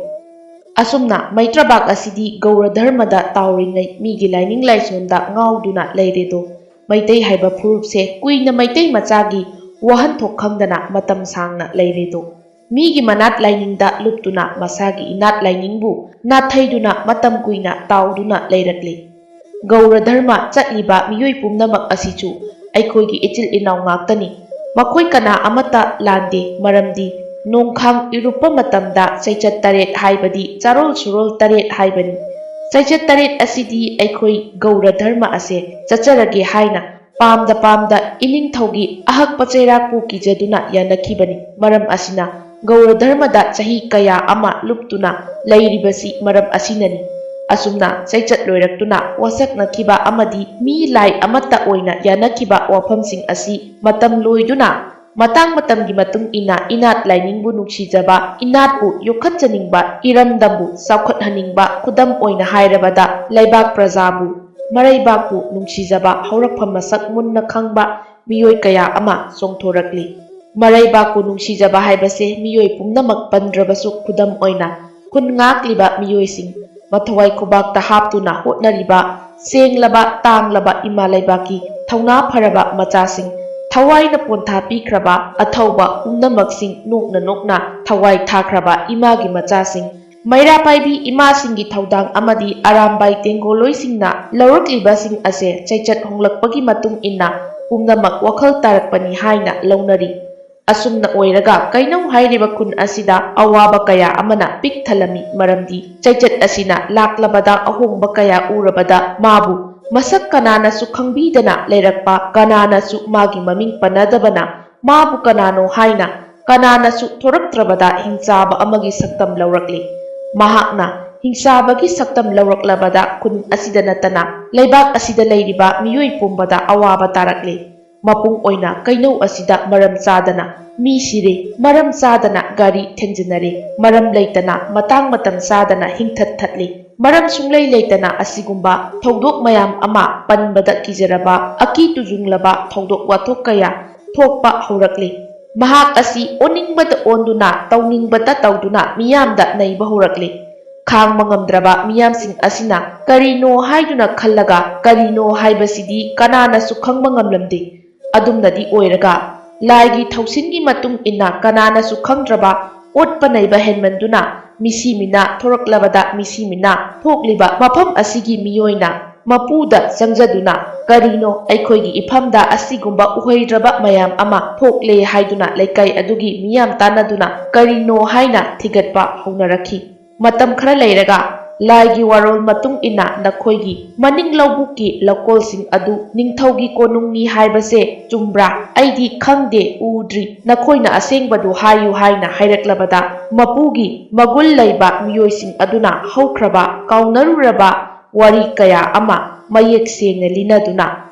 ꯑꯁꯨꯝꯅ ꯃꯩꯇ꯭ꯔꯕꯥꯛ ꯑꯁꯤꯗꯤ ꯒꯧꯔ ꯙꯔꯃꯗ ꯇꯥꯎꯔꯤꯉꯩ ꯃꯤꯒꯤ ꯂꯥꯏꯅꯤꯡ ꯂꯥꯏꯁꯣꯟꯗ ꯉꯥꯎꯗꯨꯅ ꯂꯩꯔꯦꯗꯣ꯫ ꯃꯩꯇꯩ ꯍꯥꯏꯕ ꯐꯨꯔꯨꯞꯁꯦ ꯀꯨꯏꯅ ꯃꯩꯇꯩ ꯃꯆꯥꯒꯤ ꯋꯥꯍꯟꯊꯣꯛ ꯈꯪꯗꯅ ꯃꯇꯝ ꯁꯥꯡꯅ ꯂꯩꯔꯦꯗꯣ꯫ ꯃꯤꯒꯤ ꯃꯅꯥꯠ ꯂꯥꯏꯅꯤꯡꯗ ꯂꯨꯞꯇꯨꯅ ꯃꯁꯥꯒꯤ ꯏꯅꯥꯠ ꯂꯥꯏꯅꯤꯡꯕꯨ ꯅꯥꯊꯩꯗꯨꯅ ꯃꯇꯝ ꯀꯨꯏꯅ ꯇꯥꯎꯗꯨꯅ ꯂꯩꯔꯛꯂꯦ꯫ ꯒꯧꯔ ꯙꯔꯃ ꯆꯠꯂꯤꯕ ꯃꯤꯑꯣꯏ ꯄꯨꯝꯅꯃꯛ ꯑꯁꯤꯁꯨ ꯑꯩꯈꯣꯏꯒꯤ ꯏꯆꯤꯜ ꯏꯅꯥꯎ ꯉꯥꯛꯇꯅꯤ꯫ ꯃꯈꯣꯏ ꯀꯅꯥ ꯑꯃꯠꯇ ꯂꯥꯟꯗꯦ, ꯃꯔꯝꯗꯤ ꯅꯣꯡꯈꯥꯡ ꯏꯔꯨꯞꯄ ꯃꯇꯝꯗ ꯆꯩꯆꯠ ꯇꯔꯦꯠ ꯍꯥꯏꯕꯗꯤ ꯆꯥꯔꯣꯜ ꯁꯨꯔꯣꯜ ꯇꯔꯦꯠ ꯍꯥꯏꯕꯅꯤ꯫ ꯆꯩꯆꯠ ꯇꯔꯦꯠ ꯑꯁꯤꯗꯤ ꯑꯩꯈꯣꯏ ꯒꯧꯔ ꯙꯔꯃ ꯑꯁꯦ ꯆꯠꯆꯔꯒꯦ ꯍꯥꯏꯅ ꯄꯥꯝꯗ ꯄꯥꯝꯗ ꯏꯅꯤꯡꯊꯧꯒꯤ ꯑꯍꯛꯄ ꯆꯩꯔꯥꯛꯄꯨ ꯀꯤꯖꯗꯨꯅ ꯌꯥꯅꯈꯤꯕꯅꯤ꯫ ꯃꯔꯝ ꯑꯁꯤꯅ ꯒꯧꯔ ꯙꯔꯃꯗ ꯆꯍꯤ ꯀꯌꯥ ꯑꯃ ꯂꯨꯞꯇꯨꯅ ꯂꯩꯔꯤꯕꯁꯤ ꯃꯔꯝ ꯑꯁꯤꯅꯅꯤ꯫ ꯑꯁꯨꯝꯅ ꯆꯩꯆꯠ ꯂꯣꯏꯔꯛꯇꯨꯅ ꯋꯥꯁꯛꯅꯈꯤꯕ ꯑꯃꯗꯤ ꯃꯤ ꯂꯥꯏ ꯑꯃꯠꯇ ꯑꯣꯏꯅ ꯌꯥꯅꯈꯤꯕ ꯋꯥꯐꯝꯁꯤꯡ ꯑꯁꯤ ꯃꯇꯝ ꯂꯣꯏꯗꯨꯅ ꯃꯇꯥꯡ ꯃꯇꯝꯒꯤ ꯃꯇꯨꯡ ꯏꯟꯅ ꯏꯅꯥꯠ ꯂꯥꯏꯅꯤꯡꯕꯨ ꯅꯨꯡꯁꯤꯖꯕ, ꯏꯅꯥꯠꯄꯨ ꯌꯣꯛꯈꯠꯆꯅꯤꯡꯕ, ꯏꯔꯝꯗꯝꯕꯨ ꯆꯥꯎꯈꯠꯍꯟꯅꯤꯡꯕ, ꯈꯨꯗꯝ ꯑꯣꯏꯅ ꯍꯥꯏꯔꯕꯗ ꯂꯩꯕꯥꯛ ꯄ꯭ꯔꯖꯥꯕꯨ, ꯃꯔꯩꯕꯥꯛꯄꯨ ꯅꯨꯡꯁꯤꯖꯕ, ꯍꯧꯔꯛꯐꯝ ꯃꯁꯛ ꯃꯨꯟꯅ ꯈꯪꯕ ꯃꯤꯑꯣꯏ ꯀꯌꯥ ꯑꯃ ꯆꯣꯡꯊꯣꯔꯛꯂꯤ꯫ ꯃꯔꯩꯕꯥꯛꯄꯨ ꯅꯨꯡꯁꯤꯖꯕ ꯍꯥꯏꯕꯁꯦ ꯃꯤꯑꯣꯏ ꯄꯨꯝꯅꯃꯛ ꯄꯟꯗ꯭ꯔꯕꯁꯨ, ꯈꯨꯗꯝ ꯑꯣꯏꯅ ꯈꯨꯟ ꯉꯥꯛꯂꯤꯕ ꯃꯤꯑꯣꯏꯁꯤꯡ, ꯃꯊꯋꯥꯏ ꯈꯨꯕꯥꯛꯇ ꯍꯥꯞꯇꯨꯅ ꯍꯣꯠꯅꯔꯤꯕ ꯁꯦꯡꯂꯕ ꯇꯥꯡꯂꯕ ꯏꯃꯥ ꯂꯩꯕꯥꯛꯀꯤ ꯊꯧꯅꯥ ꯐꯔꯕ ꯃꯆꯥꯁꯤꯡ, ꯊꯋꯥꯏꯅ ꯄꯣꯟꯊꯥ ꯄꯤꯈ꯭ꯔꯕ ꯑꯊꯧꯕ ꯄꯨꯝꯅꯃꯛꯁꯤꯡ, ꯅꯣꯛꯅ ꯅꯣꯛꯅ ꯊꯋꯥꯏ ꯊꯥꯈ꯭ꯔꯕ ꯏꯃꯥꯒꯤ ꯃꯆꯥꯁꯤꯡ, ꯃꯩꯔꯥ ꯄꯥꯏꯕꯤ ꯏꯃꯥꯁꯤꯡꯒꯤ ꯊꯧꯗꯥꯡ ꯑꯃꯗꯤ ꯑꯔꯥꯝꯕꯥꯏ ꯇꯦꯡꯒꯣꯂꯣꯏꯁꯤꯡꯅ ꯂꯧꯔꯛꯂꯤꯕꯁꯤꯡ ꯑꯁꯦ ꯆꯩꯆꯠ ꯍꯣꯡꯂꯛꯄꯒꯤ ꯃꯇꯨꯡ ꯏꯟꯅ ꯄꯨꯝꯅꯃꯛ ꯋꯥꯈꯜ ꯇꯥꯔꯛꯄꯅꯤ ꯍꯥꯏꯅ ꯂꯧꯅꯔꯤ꯫ ꯑꯁꯨꯝꯅ ꯑꯣꯏꯔꯒ ꯀꯩꯅꯧ ꯍꯥꯏꯔꯤꯕ ꯈꯨꯟ ꯑꯁꯤꯗ ꯑꯋꯥꯕ ꯀꯌꯥ ꯑꯃꯅ ꯄꯤꯛ ꯊꯜꯂꯝꯃꯤ, ꯃꯔꯝꯗꯤ ꯆꯩꯆꯠ ꯑꯁꯤꯅ ꯂꯥꯛꯂꯕꯗ ꯑꯍꯣꯡꯕ ꯀꯌꯥ ꯎꯔꯕꯗ ꯃꯥꯕꯨ ꯃꯁꯛ ꯀꯅꯥꯅꯁꯨ ꯈꯪꯕꯤꯗꯅ ꯂꯩꯔꯛꯄ, ꯀꯅꯥꯅꯁꯨ ꯃꯥꯒꯤ ꯃꯃꯤꯡ ꯄꯟꯅꯗꯕꯅ ꯃꯥꯕꯨ ꯀꯅꯥꯅꯣ ꯍꯥꯏꯅ ꯀꯅꯥꯅꯁꯨ ꯊꯣꯔꯛꯇ꯭ꯔꯕꯗ ꯍꯤꯡꯆꯥꯕ ꯑꯃꯒꯤ ꯁꯛꯇꯝ ꯂꯧꯔꯛꯂꯤ꯫ ꯃꯍꯥꯛꯅ ꯍꯤꯡꯆꯥꯕꯒꯤ ꯁꯛꯇꯝ ꯂꯧꯔꯛꯂꯕꯗ ꯈꯨꯟ ꯑꯁꯤꯗ ꯅꯠꯇꯅ ꯂꯩꯕꯥꯛ ꯑꯁꯤꯗ ꯂꯩꯔꯤꯕ ꯃꯤꯑꯣꯏ ꯄꯨꯝꯕꯗ ꯑꯋꯥꯕ ꯇꯥꯔꯛꯂꯤ꯫ ꯃꯄꯨꯡ ꯑꯣꯏꯅ ꯀꯩꯅꯧ ꯑꯁꯤꯗ ꯃꯔꯝ ꯆꯥꯗꯅ ꯃꯤ ꯁꯤꯔꯦ, ꯃꯔꯝ ꯆꯥꯗꯅ ꯒꯥꯔꯤ ꯊꯦꯡꯖꯤꯟꯅꯔꯦ, ꯃꯔꯝ ꯂꯩꯇꯅ ꯃꯇꯥꯡ ꯃꯇꯝ ꯆꯥꯗꯅ ꯍꯤꯡꯊꯠ ꯊꯠꯂꯦ, ꯃꯔꯝ ꯁꯨꯡꯂꯩ ꯂꯩꯇꯅ ꯑꯁꯤꯒꯨꯝꯕ ꯊꯧꯗꯣꯛ ꯃꯌꯥꯝ ꯑꯃ ꯄꯟꯕꯗ ꯀꯤꯖꯔꯕ, ꯑꯀꯤ ꯇꯨꯖꯨꯡꯂꯕ ꯊꯧꯗꯣꯛ ꯋꯥꯊꯣꯛ ꯀꯌꯥ ꯊꯣꯛꯄ ꯍꯧꯔꯛꯂꯤ꯫ ꯃꯍꯥꯛ ꯑꯁꯤ ꯑꯣꯅꯤꯡꯕꯗ ꯑꯣꯟꯗꯨꯅ, ꯇꯧꯅꯤꯡꯕꯇ ꯇꯧꯗꯨꯅ ꯃꯤꯌꯥꯝꯗ ꯅꯩꯕ ꯍꯧꯔꯛꯂꯤ꯫ ꯈꯥꯡꯕ ꯉꯝꯗ꯭ꯔꯕ ꯃꯤꯌꯥꯝꯁꯤꯡ ꯑꯁꯤꯅ ꯀꯔꯤꯅꯣ ꯍꯥꯏꯗꯨꯅ ꯈꯜꯂꯒ, ꯀꯔꯤꯅꯣ ꯍꯥꯏꯕꯁꯤꯗꯤ ꯀꯅꯥꯅꯁꯨ ꯈꯪꯕ ꯉꯝꯂꯝꯗꯦ꯫ ꯑꯗꯨꯝꯅꯗꯤ ꯑꯣꯏꯔꯒ, ꯂꯥꯏꯒꯤ ꯊꯧꯁꯤꯟꯒꯤ ꯃꯇꯨꯡ ꯏꯟꯅ ꯀꯅꯥꯅꯁꯨ ꯈꯪꯗ꯭ꯔꯕ ꯑꯣꯠꯄ ꯅꯩꯕ ꯍꯦꯟꯃꯟꯗꯨꯅ ꯃꯤꯁꯤ ꯃꯤꯅꯥ ꯊꯣꯔꯛꯂꯕꯗ, ꯃꯤꯁꯤ ꯃꯤꯅꯥ ꯊꯣꯛꯂꯤꯕ ꯃꯐꯝ ꯑꯁꯤꯒꯤ ꯃꯤꯑꯣꯏꯅ ꯃꯄꯨꯗ ꯆꯪꯖꯗꯨꯅ, "ꯀꯔꯤꯅꯣ ꯑꯩꯈꯣꯏꯒꯤ ꯏꯐꯝꯗ ꯑꯁꯤꯒꯨꯝꯕ ꯎꯍꯩꯗ꯭ꯔꯕ ꯃꯌꯥꯝ ꯑꯃ ꯊꯣꯛꯂꯦ?" ꯍꯥꯏꯗꯨꯅ ꯂꯩꯀꯥꯏ ꯑꯗꯨꯒꯤ ꯃꯤꯌꯥꯝ ꯇꯥꯟꯅꯗꯨꯅ, "ꯀꯔꯤꯅꯣ?" ꯍꯥꯏꯅ ꯊꯤꯒꯠꯄ ꯍꯧꯅꯔꯛꯈꯤ꯫ ꯃꯇꯝ ꯈꯔ ꯂꯩꯔꯒ, "ꯂꯥꯏꯒꯤ ꯋꯥꯔꯣꯜ ꯃꯇꯨꯡ ꯏꯟꯅ ꯅꯈꯣꯏꯒꯤ ꯃꯅꯤꯡ ꯂꯧꯕꯨꯛꯀꯤ ꯂꯧꯀꯣꯜꯁꯤꯡ ꯑꯗꯨ ꯅꯤꯡꯊꯧꯒꯤ ꯀꯣꯅꯨꯡꯅꯤ ꯍꯥꯏꯕꯁꯦ ꯆꯨꯝꯕ꯭ꯔꯥ? ꯑꯩꯗꯤ ꯈꯪꯗꯦ, ꯎꯗ꯭ꯔꯤ꯫ ꯅꯈꯣꯏꯅ ꯑꯁꯦꯡꯕꯗꯨ ꯍꯥꯏꯌꯨ" ꯍꯥꯏꯅ ꯍꯥꯏꯔꯛꯂꯕꯗ, ꯃꯄꯨꯒꯤ ꯃꯒꯨꯟ ꯂꯩꯕ ꯃꯤꯑꯣꯏꯁꯤꯡ ꯑꯗꯨꯅ ꯍꯧꯈ꯭ꯔꯕ, ꯀꯥꯎꯅꯔꯨꯔꯕ ꯋꯥꯔꯤ ꯀꯌꯥ ꯑꯃ ꯃꯌꯦꯛ ꯁꯦꯡꯅ ꯂꯤꯅꯗꯨꯅ,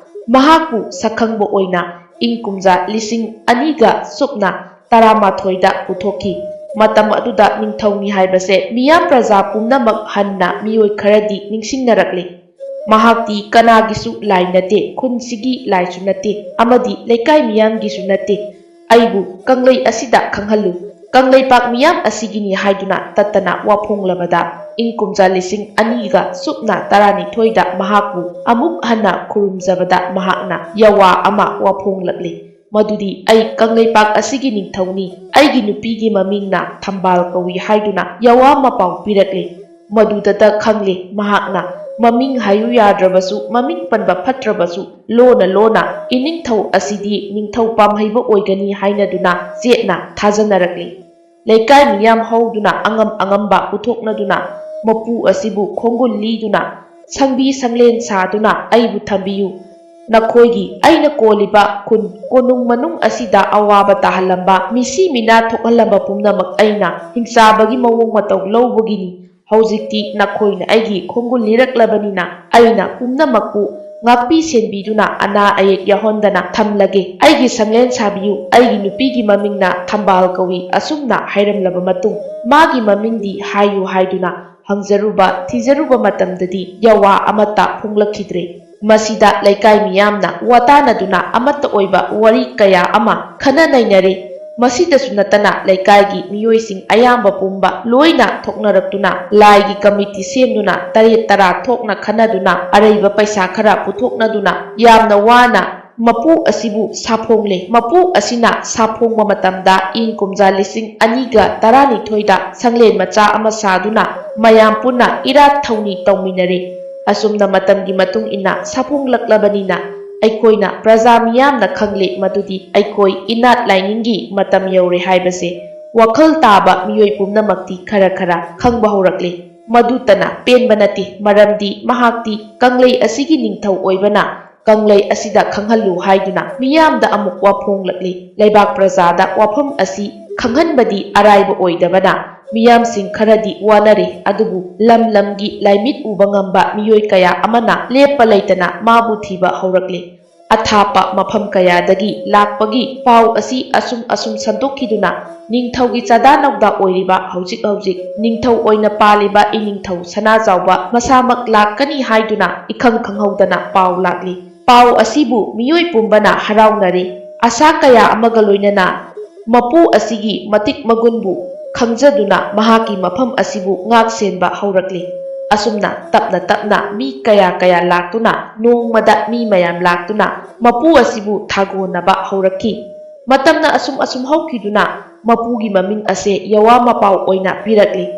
ꯃꯍꯥꯛꯄꯨ ꯁꯛꯈꯪꯕ ꯑꯣꯏꯅ ꯏꯪ ꯀꯨꯝꯖꯥ ꯂꯤꯁꯤꯡ ꯑꯅꯤꯒ ꯁꯨꯞꯅ ꯇꯔꯥꯃꯥꯊꯣꯏꯗ ꯄꯨꯊꯣꯛꯈꯤ꯫ ꯃꯇꯝ ꯑꯗꯨꯗ ꯅꯤꯡꯊꯧꯅꯤ ꯍꯥꯏꯕꯁꯦ ꯃꯤꯌꯥꯝ ꯄ꯭ꯔꯖꯥ ꯄꯨꯝꯅꯃꯛ ꯍꯟꯅ ꯃꯤꯑꯣꯏ ꯈꯔꯗꯤ ꯅꯤꯡꯁꯤꯡꯅꯔꯛꯂꯤ꯫ ꯃꯍꯥꯛꯇꯤ ꯀꯅꯥꯒꯤꯁꯨ ꯂꯥꯏ ꯅꯠꯇꯦ, ꯈꯨꯟꯁꯤꯒꯤ ꯂꯥꯏꯁꯨ ꯅꯠꯇꯦ, ꯑꯃꯗꯤ ꯂꯩꯀꯥꯏ ꯃꯤꯌꯥꯝꯒꯤꯁꯨ ꯅꯠꯇꯦ꯫ "ꯑꯩꯕꯨ ꯀꯪꯂꯩ ꯑꯁꯤꯗ ꯈꯪꯍꯜꯂꯨ, ꯀꯪꯂꯩꯄꯥꯛ ꯃꯤꯌꯥꯝ ꯑꯁꯤꯒꯤꯅꯤ" ꯍꯥꯏꯗꯨꯅ ꯇꯠꯇꯅ ꯋꯥ ꯐꯣꯡꯂꯕꯗ, ꯏꯪ ꯀꯨꯝꯖꯥ ꯂꯤꯁꯤꯡ ꯑꯅꯤꯒ ꯁꯨꯞꯅ ꯇꯔꯥꯅꯤꯊꯣꯏꯗ ꯃꯍꯥꯛꯄꯨ ꯑꯃꯨꯛ ꯍꯟꯅ ꯈꯨꯔꯨꯝꯖꯕꯗ ꯃꯍꯥꯛꯅ ꯌꯥꯋꯥ ꯑꯃ ꯋꯥꯐꯣꯡꯂꯛꯂꯤ꯫ ꯃꯗꯨꯗꯤ, "ꯑꯩ ꯀꯪꯂꯩꯄꯥꯛ ꯑꯁꯤꯒꯤ ꯅꯤꯡꯊꯧꯅꯤ, ꯑꯩꯒꯤ ꯅꯨꯄꯤꯒꯤ ꯃꯃꯤꯡꯅ ꯊꯝꯕꯥꯜ ꯀꯧꯏ" ꯍꯥꯏꯗꯨꯅ ꯌꯥꯋꯥ ꯃꯄꯥꯎ ꯄꯤꯔꯛꯂꯤ꯫ ꯃꯗꯨꯗꯇ ꯈꯪꯂꯦ ꯃꯍꯥꯛꯅ, ꯃꯃꯤꯡ ꯍꯥꯏꯌꯨ ꯌꯥꯗ꯭ꯔꯕꯁꯨ, ꯃꯃꯤꯡ ꯄꯟꯕ ꯐꯠꯇ꯭ꯔꯕꯁꯨ, ꯂꯣꯟꯅ ꯂꯣꯟꯅ ꯏꯅꯤꯡꯊꯧ ꯑꯁꯤꯗꯤ ꯅꯤꯡꯊꯧ ꯄꯥꯝꯍꯩꯕ ꯑꯣꯏꯒꯅꯤ ꯍꯥꯏꯅꯗꯨꯅ ꯆꯦꯠꯅ ꯊꯥꯖꯅꯔꯛꯂꯤ꯫ ꯂꯩꯀꯥꯏ ꯃꯤꯌꯥꯝ ꯍꯧꯗꯨꯅ ꯑꯉꯝ ꯑꯉꯝꯕ ꯄꯨꯊꯣꯛꯅꯗꯨꯅ ꯃꯄꯨ ꯑꯁꯤꯕꯨ ꯈꯣꯡꯒꯨꯜ ꯂꯤꯗꯨꯅ, ꯁꯪꯕꯤ ꯁꯪꯂꯦꯟ ꯁꯥꯗꯨꯅ ꯑꯩꯕꯨ ꯊꯝꯕꯤꯌꯨ꯫ ꯅꯈꯣꯏꯒꯤ ꯑꯩꯅ ꯀꯣꯜꯂꯤꯕ ꯈꯨꯟ ꯀꯣꯅꯨꯡ ꯃꯅꯨꯡ ꯑꯁꯤꯗ ꯑꯋꯥꯕ ꯇꯥꯍꯜꯂꯝꯕ, ꯃꯤꯁꯤ ꯃꯤꯅꯥ ꯊꯣꯛꯍꯜꯂꯝꯕ ꯄꯨꯝꯅꯃꯛ ꯑꯩꯅ ꯍꯤꯡꯆꯥꯕꯒꯤ ꯃꯑꯣꯡ ꯃꯇꯧ ꯂꯧꯕꯒꯤꯅꯤ꯫ ꯍꯧꯖꯤꯛꯇꯤ ꯅꯈꯣꯏꯅ ꯑꯩꯒꯤ ꯈꯣꯡꯒꯨꯜ ꯂꯤꯔꯛꯂꯕꯅꯤꯅ ꯑꯩꯅ ꯄꯨꯝꯅꯃꯛꯄꯨ ꯉꯥꯛꯄꯤ ꯁꯦꯟꯕꯤꯗꯨꯅ ꯑꯅꯥ ꯑꯌꯦꯛ ꯌꯥꯎꯍꯟꯗꯅ ꯊꯝꯂꯒꯦ꯫ ꯑꯩꯒꯤ ꯁꯪꯂꯦꯟ ꯁꯥꯕꯤꯌꯨ, ꯑꯩꯒꯤ ꯅꯨꯄꯤꯒꯤ ꯃꯃꯤꯡꯅ ꯊꯝꯕꯥꯜ ꯀꯧꯏ꯫ ꯑꯁꯨꯝꯅ ꯍꯥꯏꯔꯝꯂꯕ ꯃꯇꯨꯡ, ꯃꯥꯒꯤ ꯃꯃꯤꯡꯗꯤ ꯍꯥꯏꯌꯨ ꯍꯥꯏꯗꯨꯅ ꯍꯪꯖꯔꯨꯕ, ꯊꯤꯖꯔꯨꯕ ꯃꯇꯝꯗꯗꯤ ꯌꯥꯋꯥ ꯑꯃꯠꯇ ꯐꯣꯡꯂꯛꯈꯤꯗ꯭ꯔꯦ꯫ ꯃꯁꯤꯗ ꯂꯩꯀꯥꯏ ꯃꯤꯌꯥꯝꯅ ꯋꯥꯇꯥꯅꯗꯨꯅ ꯑꯃꯠꯇ ꯑꯣꯏꯕ ꯋꯥꯔꯤ ꯀꯌꯥ ꯑꯃ ꯈꯟꯅ ꯅꯩꯅꯔꯦ꯫ ꯃꯁꯤꯗꯁꯨ ꯅꯠꯇꯅ ꯂꯩꯀꯥꯏꯒꯤ ꯃꯤꯑꯣꯏꯁꯤꯡ ꯑꯌꯥꯝꯕ ꯄꯨꯝꯕ ꯂꯣꯏꯅ ꯊꯣꯛꯅꯔꯛꯇꯨꯅ ꯂꯥꯏꯒꯤ ꯀꯃꯤꯇꯤ ꯁꯦꯝꯗꯨꯅ ꯇꯔꯦꯠ ꯇꯔꯥ ꯊꯣꯛꯅ ꯈꯟꯅꯗꯨꯅ ꯑꯔꯩꯕ ꯄꯩꯁꯥ ꯈꯔ ꯄꯨꯊꯣꯛꯅꯗꯨꯅ ꯌꯥꯝꯅ ꯋꯥꯅ ꯃꯄꯨ ꯑꯁꯤꯕꯨ ꯁꯥꯐꯣꯡꯂꯦ꯫ ꯃꯄꯨ ꯑꯁꯤꯅ ꯁꯥꯐꯣꯡꯕ ꯃꯇꯝꯗ ꯏꯪ ꯀꯨꯝꯖꯥ ꯂꯤꯁꯤꯡ ꯑꯅꯤꯒ ꯇꯔꯥꯅꯤꯊꯣꯏꯗ ꯁꯪꯂꯦꯟ ꯃꯆꯥ ꯑꯃ ꯁꯥꯗꯨꯅ ꯃꯌꯥꯝ ꯄꯨꯟꯅ ꯏꯔꯥꯠ ꯊꯧꯅꯤ ꯇꯧꯃꯤꯟꯅꯔꯦ꯫ ꯑꯁꯨꯝꯅ ꯃꯇꯝꯒꯤ ꯃꯇꯨꯡ ꯏꯟꯅ ꯁꯥꯐꯣꯡꯂꯛꯂꯕꯅꯤꯅ ꯑꯩꯈꯣꯏꯅ ꯄ꯭ꯔꯖꯥ ꯃꯤꯌꯥꯝꯅ ꯈꯪꯂꯦ ꯃꯗꯨꯗꯤ ꯑꯩꯈꯣꯏ ꯏꯅꯥꯠ ꯂꯥꯏꯅꯤꯡꯒꯤ ꯃꯇꯝ ꯌꯧꯔꯦ ꯍꯥꯏꯕꯁꯦ꯫ ꯋꯥꯈꯜ ꯇꯥꯕ ꯃꯤꯑꯣꯏ ꯄꯨꯝꯅꯃꯛꯇꯤ ꯈꯔ ꯈꯔ ꯈꯪꯕ ꯍꯧꯔꯛꯂꯦ꯫ ꯃꯗꯨꯇꯅ ꯄꯦꯟꯕ ꯅꯠꯇꯦ, ꯃꯔꯝꯗꯤ ꯃꯍꯥꯛꯇꯤ ꯀꯪꯂꯩ ꯑꯁꯤꯒꯤ ꯅꯤꯡꯊꯧ ꯑꯣꯏꯕꯅ ꯀꯪꯂꯩ ꯑꯁꯤꯗ ꯈꯪꯍꯜꯂꯨ ꯍꯥꯏꯗꯨꯅ ꯃꯤꯌꯥꯝꯗ ꯑꯃꯨꯛ ꯋꯥꯐꯣꯡꯂꯛꯂꯤ꯫ ꯂꯩꯕꯥꯛ ꯄ꯭ꯔꯖꯥꯗ ꯋꯥꯐꯝ ꯑꯁꯤ ꯈꯪꯍꯟꯕꯗꯤ ꯑꯔꯥꯏꯕ ꯑꯣꯏꯗꯕꯅ ꯃꯤꯌꯥꯝꯁꯤꯡ ꯈꯔꯗꯤ ꯋꯥꯅꯔꯦ꯫ ꯑꯗꯨꯕꯨ ꯂꯝ ꯂꯝꯒꯤ ꯂꯥꯏꯃꯤꯠ ꯎꯕ ꯉꯝꯕ ꯃꯤꯑꯣꯏ ꯀꯌꯥ ꯑꯃꯅ ꯂꯦꯞꯄ ꯂꯩꯇꯅ ꯃꯥꯕꯨ ꯊꯤꯕ ꯍꯧꯔꯛꯂꯤ꯫ ꯑꯊꯥꯞꯄ ꯃꯐꯝ ꯀꯌꯥꯗꯒꯤ ꯂꯥꯛꯄꯒꯤ ꯄꯥꯎ ꯑꯁꯤ ꯑꯁꯨꯝ ꯑꯁꯨꯝ ꯁꯟꯗꯣꯛꯈꯤꯗꯨꯅ ꯅꯤꯡꯊꯧꯒꯤ ꯆꯥꯗꯥ ꯅꯧꯗꯥ ꯑꯣꯏꯔꯤꯕ ꯍꯧꯖꯤꯛ ꯍꯧꯖꯤꯛ ꯅꯤꯡꯊꯧ ꯑꯣꯏꯅ ꯄꯥꯜꯂꯤꯕ ꯏꯅꯤꯡꯊꯧ ꯁꯅꯥꯖꯥꯎꯕ ꯃꯁꯥꯃꯛ ꯂꯥꯛꯀꯅꯤ ꯍꯥꯏꯗꯨꯅ ꯏꯈꯪ ꯈꯪꯍꯧꯗꯅ ꯄꯥꯎ ꯂꯥꯛꯂꯤ꯫ ꯄꯥꯎ ꯑꯁꯤꯕꯨ ꯃꯤꯑꯣꯏ ꯄꯨꯝꯕꯅ ꯍꯔꯥꯎꯅꯔꯦ꯫ ꯑꯁꯥ ꯀꯌꯥ ꯑꯃꯒ ꯂꯣꯏꯅꯅ ꯃꯄꯨ ꯑꯁꯤꯒꯤ ꯃꯇꯤꯛ ꯃꯒꯨꯟꯕꯨ ꯈꯪꯖꯗꯨꯅ ꯃꯍꯥꯛꯀꯤ ꯃꯐꯝ ꯑꯁꯤꯕꯨ ꯉꯥꯛ ꯁꯦꯟꯕ ꯍꯧꯔꯛꯂꯤ꯫ ꯑꯁꯨꯝꯅ ꯇꯞꯅ ꯇꯞꯅ ꯃꯤ ꯀꯌꯥ ꯀꯌꯥ ꯂꯥꯛꯇꯨꯅ ꯅꯣꯡꯃꯗ ꯃꯤ ꯃꯌꯥꯝ ꯂꯥꯛꯇꯨꯅ ꯃꯄꯨ ꯑꯁꯤꯕꯨ ꯊꯥꯒꯣꯟꯅꯕ ꯍꯧꯔꯛꯈꯤ꯫ ꯃꯇꯝꯅ ꯑꯁꯨꯝ ꯑꯁꯨꯝ ꯍꯧꯈꯤꯗꯨꯅ ꯃꯄꯨꯒꯤ ꯃꯃꯤꯡ ꯑꯁꯦ ꯌꯋꯥ ꯃꯄꯥꯎ ꯑꯣꯏꯅ ꯄꯤꯔꯛꯂꯤ꯫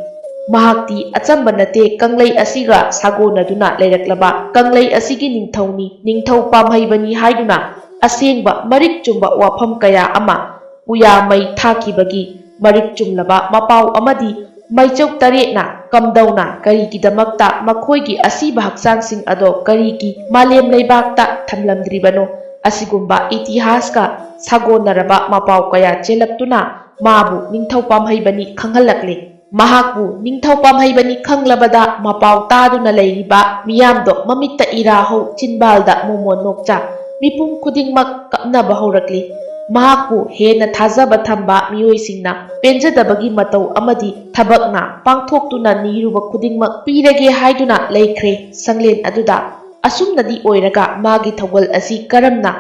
ꯃꯍꯥꯛꯇꯤ ꯑꯆꯝꯕ ꯅꯠꯇꯦ, ꯀꯪꯂꯩ ꯑꯁꯤꯒ ꯁꯥꯒꯣꯟꯅꯗꯨꯅ ꯂꯩꯔꯛꯂꯕ ꯀꯪꯂꯩ ꯑꯁꯤꯒꯤ ꯅꯤꯡꯊꯧꯅꯤ, ꯅꯤꯡꯊꯧ ꯄꯥꯝꯍꯩꯕꯅꯤ ꯍꯥꯏꯗꯨꯅ ꯑꯁꯦꯡꯕ ꯃꯔꯤꯛ ꯆꯨꯝꯕ ꯋꯥꯐꯝ ꯀꯌꯥ ꯑꯃ ꯎꯌꯥ ꯃꯩ ꯊꯥꯈꯤꯕꯒꯤ ꯃꯔꯤꯛ ꯆꯨꯝꯂꯕ ꯃꯄꯥꯎ ꯑꯃꯗꯤ ꯃꯩꯆꯧ ꯇꯔꯦꯠꯅ ꯀꯝꯗꯧꯅ ꯀꯔꯤꯒꯤꯗꯃꯛꯇ ꯃꯈꯣꯏꯒꯤ ꯑꯁꯤꯕ ꯍꯛꯆꯥꯡꯁꯤꯡ ꯑꯗꯣ ꯀꯔꯤꯒꯤ ꯃꯥꯂꯦꯝ ꯂꯩꯕꯥꯛꯇ ꯊꯝꯂꯝꯗ꯭ꯔꯤꯕꯅꯣ? ꯑꯁꯤꯒꯨꯝꯕ ꯏꯇꯤꯍꯥꯁꯀ ꯁꯥꯒꯣꯟꯅꯔꯕ ꯃꯄꯥꯎ ꯀꯌꯥ ꯆꯦꯜꯂꯛꯇꯨꯅ ꯃꯥꯕꯨ ꯅꯤꯡꯊꯧ ꯄꯥꯝꯍꯩꯕꯅꯤ ꯈꯪꯍꯜꯂꯛꯂꯦ꯫ ꯃꯍꯥꯛꯄꯨ ꯅꯤꯡꯊꯧ ꯄꯥꯝꯍꯩꯕꯅꯤ ꯈꯪꯂꯕꯗ ꯃꯄꯥꯎ ꯇꯥꯗꯨꯅ ꯂꯩꯔꯤꯕ ꯃꯤꯌꯥꯝꯗꯣ ꯃꯃꯤꯠꯇ ꯏꯔꯥ ꯍꯧ, ꯆꯤꯟꯕꯥꯜꯗ ꯃꯣꯃꯣꯟ ꯅꯣꯛꯆ, ꯃꯤꯄꯨꯝ ꯈꯨꯗꯤꯡꯃꯛ ꯀꯞꯅꯕ ꯍꯧꯔꯛꯂꯤ꯫ ꯃꯍꯥꯛꯄꯨ ꯍꯦꯟꯅ ꯊꯥꯖꯕ ꯊꯝꯕ ꯃꯤꯑꯣꯏꯁꯤꯡꯅ ꯄꯦꯟꯖꯗꯕꯒꯤ ꯃꯇꯧ ꯑꯃꯗꯤ ꯊꯕꯛꯅ ꯄꯥꯡꯊꯣꯛꯇꯨꯅ ꯅꯤꯔꯨꯕ ꯈꯨꯗꯤꯡꯃꯛ ꯄꯤꯔꯒꯦ ꯍꯥꯏꯗꯨꯅ ꯂꯩꯈ꯭ꯔꯦ꯫ ꯁꯪꯂꯦꯟ ꯑꯗꯨꯗ ꯑꯁꯨꯝꯅꯗꯤ ꯑꯣꯏꯔꯒ ꯃꯥꯒꯤ ꯊꯧꯒꯜ ꯑꯁꯤ ꯀꯔꯝꯅ,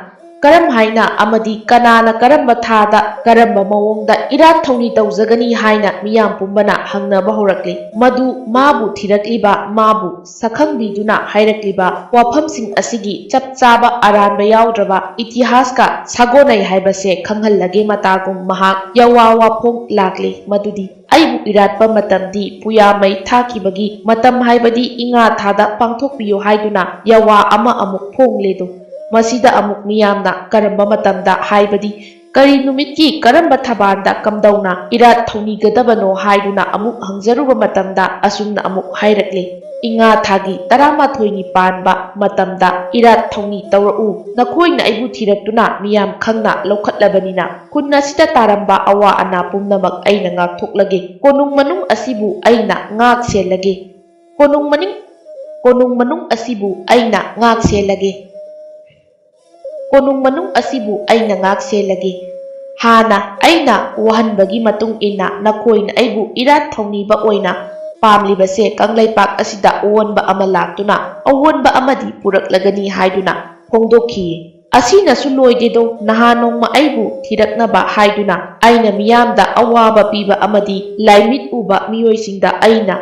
ꯀꯔꯝ ꯍꯥꯏꯅ ꯑꯃꯗꯤ ꯀꯅꯥꯅ ꯀꯔꯝꯕ ꯊꯥꯗ ꯀꯔꯝꯕ ꯃꯑꯣꯡꯗ ꯏꯔꯥꯠ ꯊꯧꯅꯤ ꯇꯧꯖꯒꯅꯤ ꯍꯥꯏꯅ ꯃꯤꯌꯥꯝ ꯄꯨꯝꯕꯅ ꯍꯪꯅꯕ ꯍꯧꯔꯛꯂꯤ꯫ ꯃꯗꯨ ꯃꯥꯕꯨ ꯊꯤꯔꯛꯂꯤꯕ, ꯃꯥꯕꯨ ꯁꯛꯈꯪꯕꯤꯗꯨꯅ ꯍꯥꯏꯔꯛꯂꯤꯕ ꯋꯥꯐꯝꯁꯤꯡ ꯑꯁꯤꯒꯤ ꯆꯞ ꯆꯥꯕ ꯑꯔꯥꯟꯕ ꯌꯥꯎꯗ꯭ꯔꯕ ꯏꯇꯤꯍꯥꯁꯀ ꯁꯥꯒꯣꯟꯅꯩ ꯍꯥꯏꯕꯁꯦ ꯈꯪꯍꯜꯂꯒꯦ꯫ ꯃꯇꯥꯒꯨꯝ ꯃꯍꯥꯛ ꯌꯋꯥ ꯋꯥꯐꯣꯡ ꯂꯥꯛꯂꯤ꯫ ꯃꯗꯨꯗꯤ ꯑꯩꯕꯨ ꯏꯔꯥꯠꯄ ꯃꯇꯝꯗꯤ ꯄꯨꯌꯥ ꯃꯩ ꯊꯥꯈꯤꯕꯒꯤ ꯃꯇꯝ, ꯍꯥꯏꯕꯗꯤ ꯏꯉꯥ ꯊꯥꯗ ꯄꯥꯡꯊꯣꯛꯄꯤꯌꯨ ꯍꯥꯏꯗꯨꯅ ꯌꯋꯥ ꯑꯃ ꯑꯃꯨꯛ ꯐꯣꯡꯂꯦꯗꯣ꯫ ꯃꯁꯤꯗ ꯑꯃꯨꯛ ꯃꯤꯌꯥꯝꯅ ꯀꯔꯝꯕ ꯃꯇꯝꯗ, ꯍꯥꯏꯕꯗꯤ ꯀꯔꯤ ꯅꯨꯃꯤꯠꯀꯤ ꯀꯔꯝꯕ ꯊꯕꯥꯟꯗ ꯀꯝꯗꯧꯅ ꯏꯔꯥꯠ ꯊꯧꯅꯤꯒꯗꯕꯅꯣ ꯍꯥꯏꯗꯨꯅ ꯑꯃꯨꯛ ꯍꯪꯖꯔꯨꯕ ꯃꯇꯝꯗ ꯑꯁꯨꯝꯅ ꯑꯃꯨꯛ ꯍꯥꯏꯔꯛꯂꯦ, "ꯏꯉꯥ ꯊꯥꯒꯤ ꯇꯔꯥꯃꯥꯊꯣꯏꯅꯤ ꯄꯥꯟꯕ ꯃꯇꯝꯗ ꯏꯔꯥꯠ ꯊꯧꯅꯤ ꯇꯧꯔꯛꯎ꯫ ꯅꯈꯣꯏꯅ ꯑꯩꯕꯨ ꯊꯤꯔꯛꯇꯨꯅ ꯃꯤꯌꯥꯝ ꯈꯪꯅ ꯂꯧꯈꯠꯂꯕꯅꯤꯅ ꯈꯨꯟ ꯑꯁꯤꯗ ꯇꯥꯔꯝꯕ ꯑꯋꯥ ꯑꯅꯥ ꯄꯨꯝꯅꯃꯛ ꯑꯩꯅ ꯉꯥꯛꯊꯣꯛꯂꯒꯦ꯫ ꯀꯣꯅꯨꯡ ꯃꯅꯨꯡ ꯑꯁꯤꯕꯨ ꯑꯩꯅ ꯉꯥꯛ ꯁꯦꯜꯂꯒꯦ꯫ ꯀꯣꯅꯨꯡ ꯃꯅꯤꯡ-, ꯀꯣꯅꯨꯡ ꯃꯅꯨꯡ ꯑꯁꯤꯕꯨ ꯑꯩꯅ ꯉꯥꯛ ꯁꯦꯜꯂꯒꯦ꯫ ꯀꯣꯅꯨꯡ ꯃꯅꯨꯡ ꯑꯁꯤꯕꯨ ꯑꯩꯅ ꯉꯥꯛ ꯁꯦꯜꯂꯒꯦ꯫ ꯍꯥꯟꯅ ꯑꯩꯅ ꯋꯥꯍꯟꯕꯒꯤ ꯃꯇꯨꯡ ꯏꯟꯅ ꯅꯈꯣꯏꯅ ꯑꯩꯕꯨ ꯏꯔꯥꯠ ꯊꯧꯅꯤꯕ ꯑꯣꯏꯅ ꯄꯥꯝꯂꯤꯕꯁꯦ ꯀꯪꯂꯩꯄꯥꯛ ꯑꯁꯤꯗ ꯑꯑꯣꯟꯕ ꯑꯃ ꯂꯥꯛꯇꯨꯅ ꯑꯑꯣꯟꯕ ꯑꯃꯗꯤ ꯄꯨꯔꯛꯂꯒꯅꯤ" ꯍꯥꯏꯗꯨꯅ ꯐꯣꯡꯗꯣꯛꯈꯤ꯫ ꯑꯁꯤꯅꯁꯨ ꯂꯣꯏꯗꯦꯗꯣ, ꯅꯍꯥꯟ ꯅꯣꯡꯃ ꯑꯩꯕꯨ ꯊꯤꯔꯛꯅꯕ ꯍꯥꯏꯗꯨꯅ ꯑꯩꯅ ꯃꯤꯌꯥꯝꯗ ꯑꯋꯥꯕ ꯄꯤꯕ ꯑꯃꯗꯤ ꯂꯥꯏꯃꯤꯠ ꯎꯕ ꯃꯤꯑꯣꯏꯁꯤꯡꯗ ꯑꯩꯅ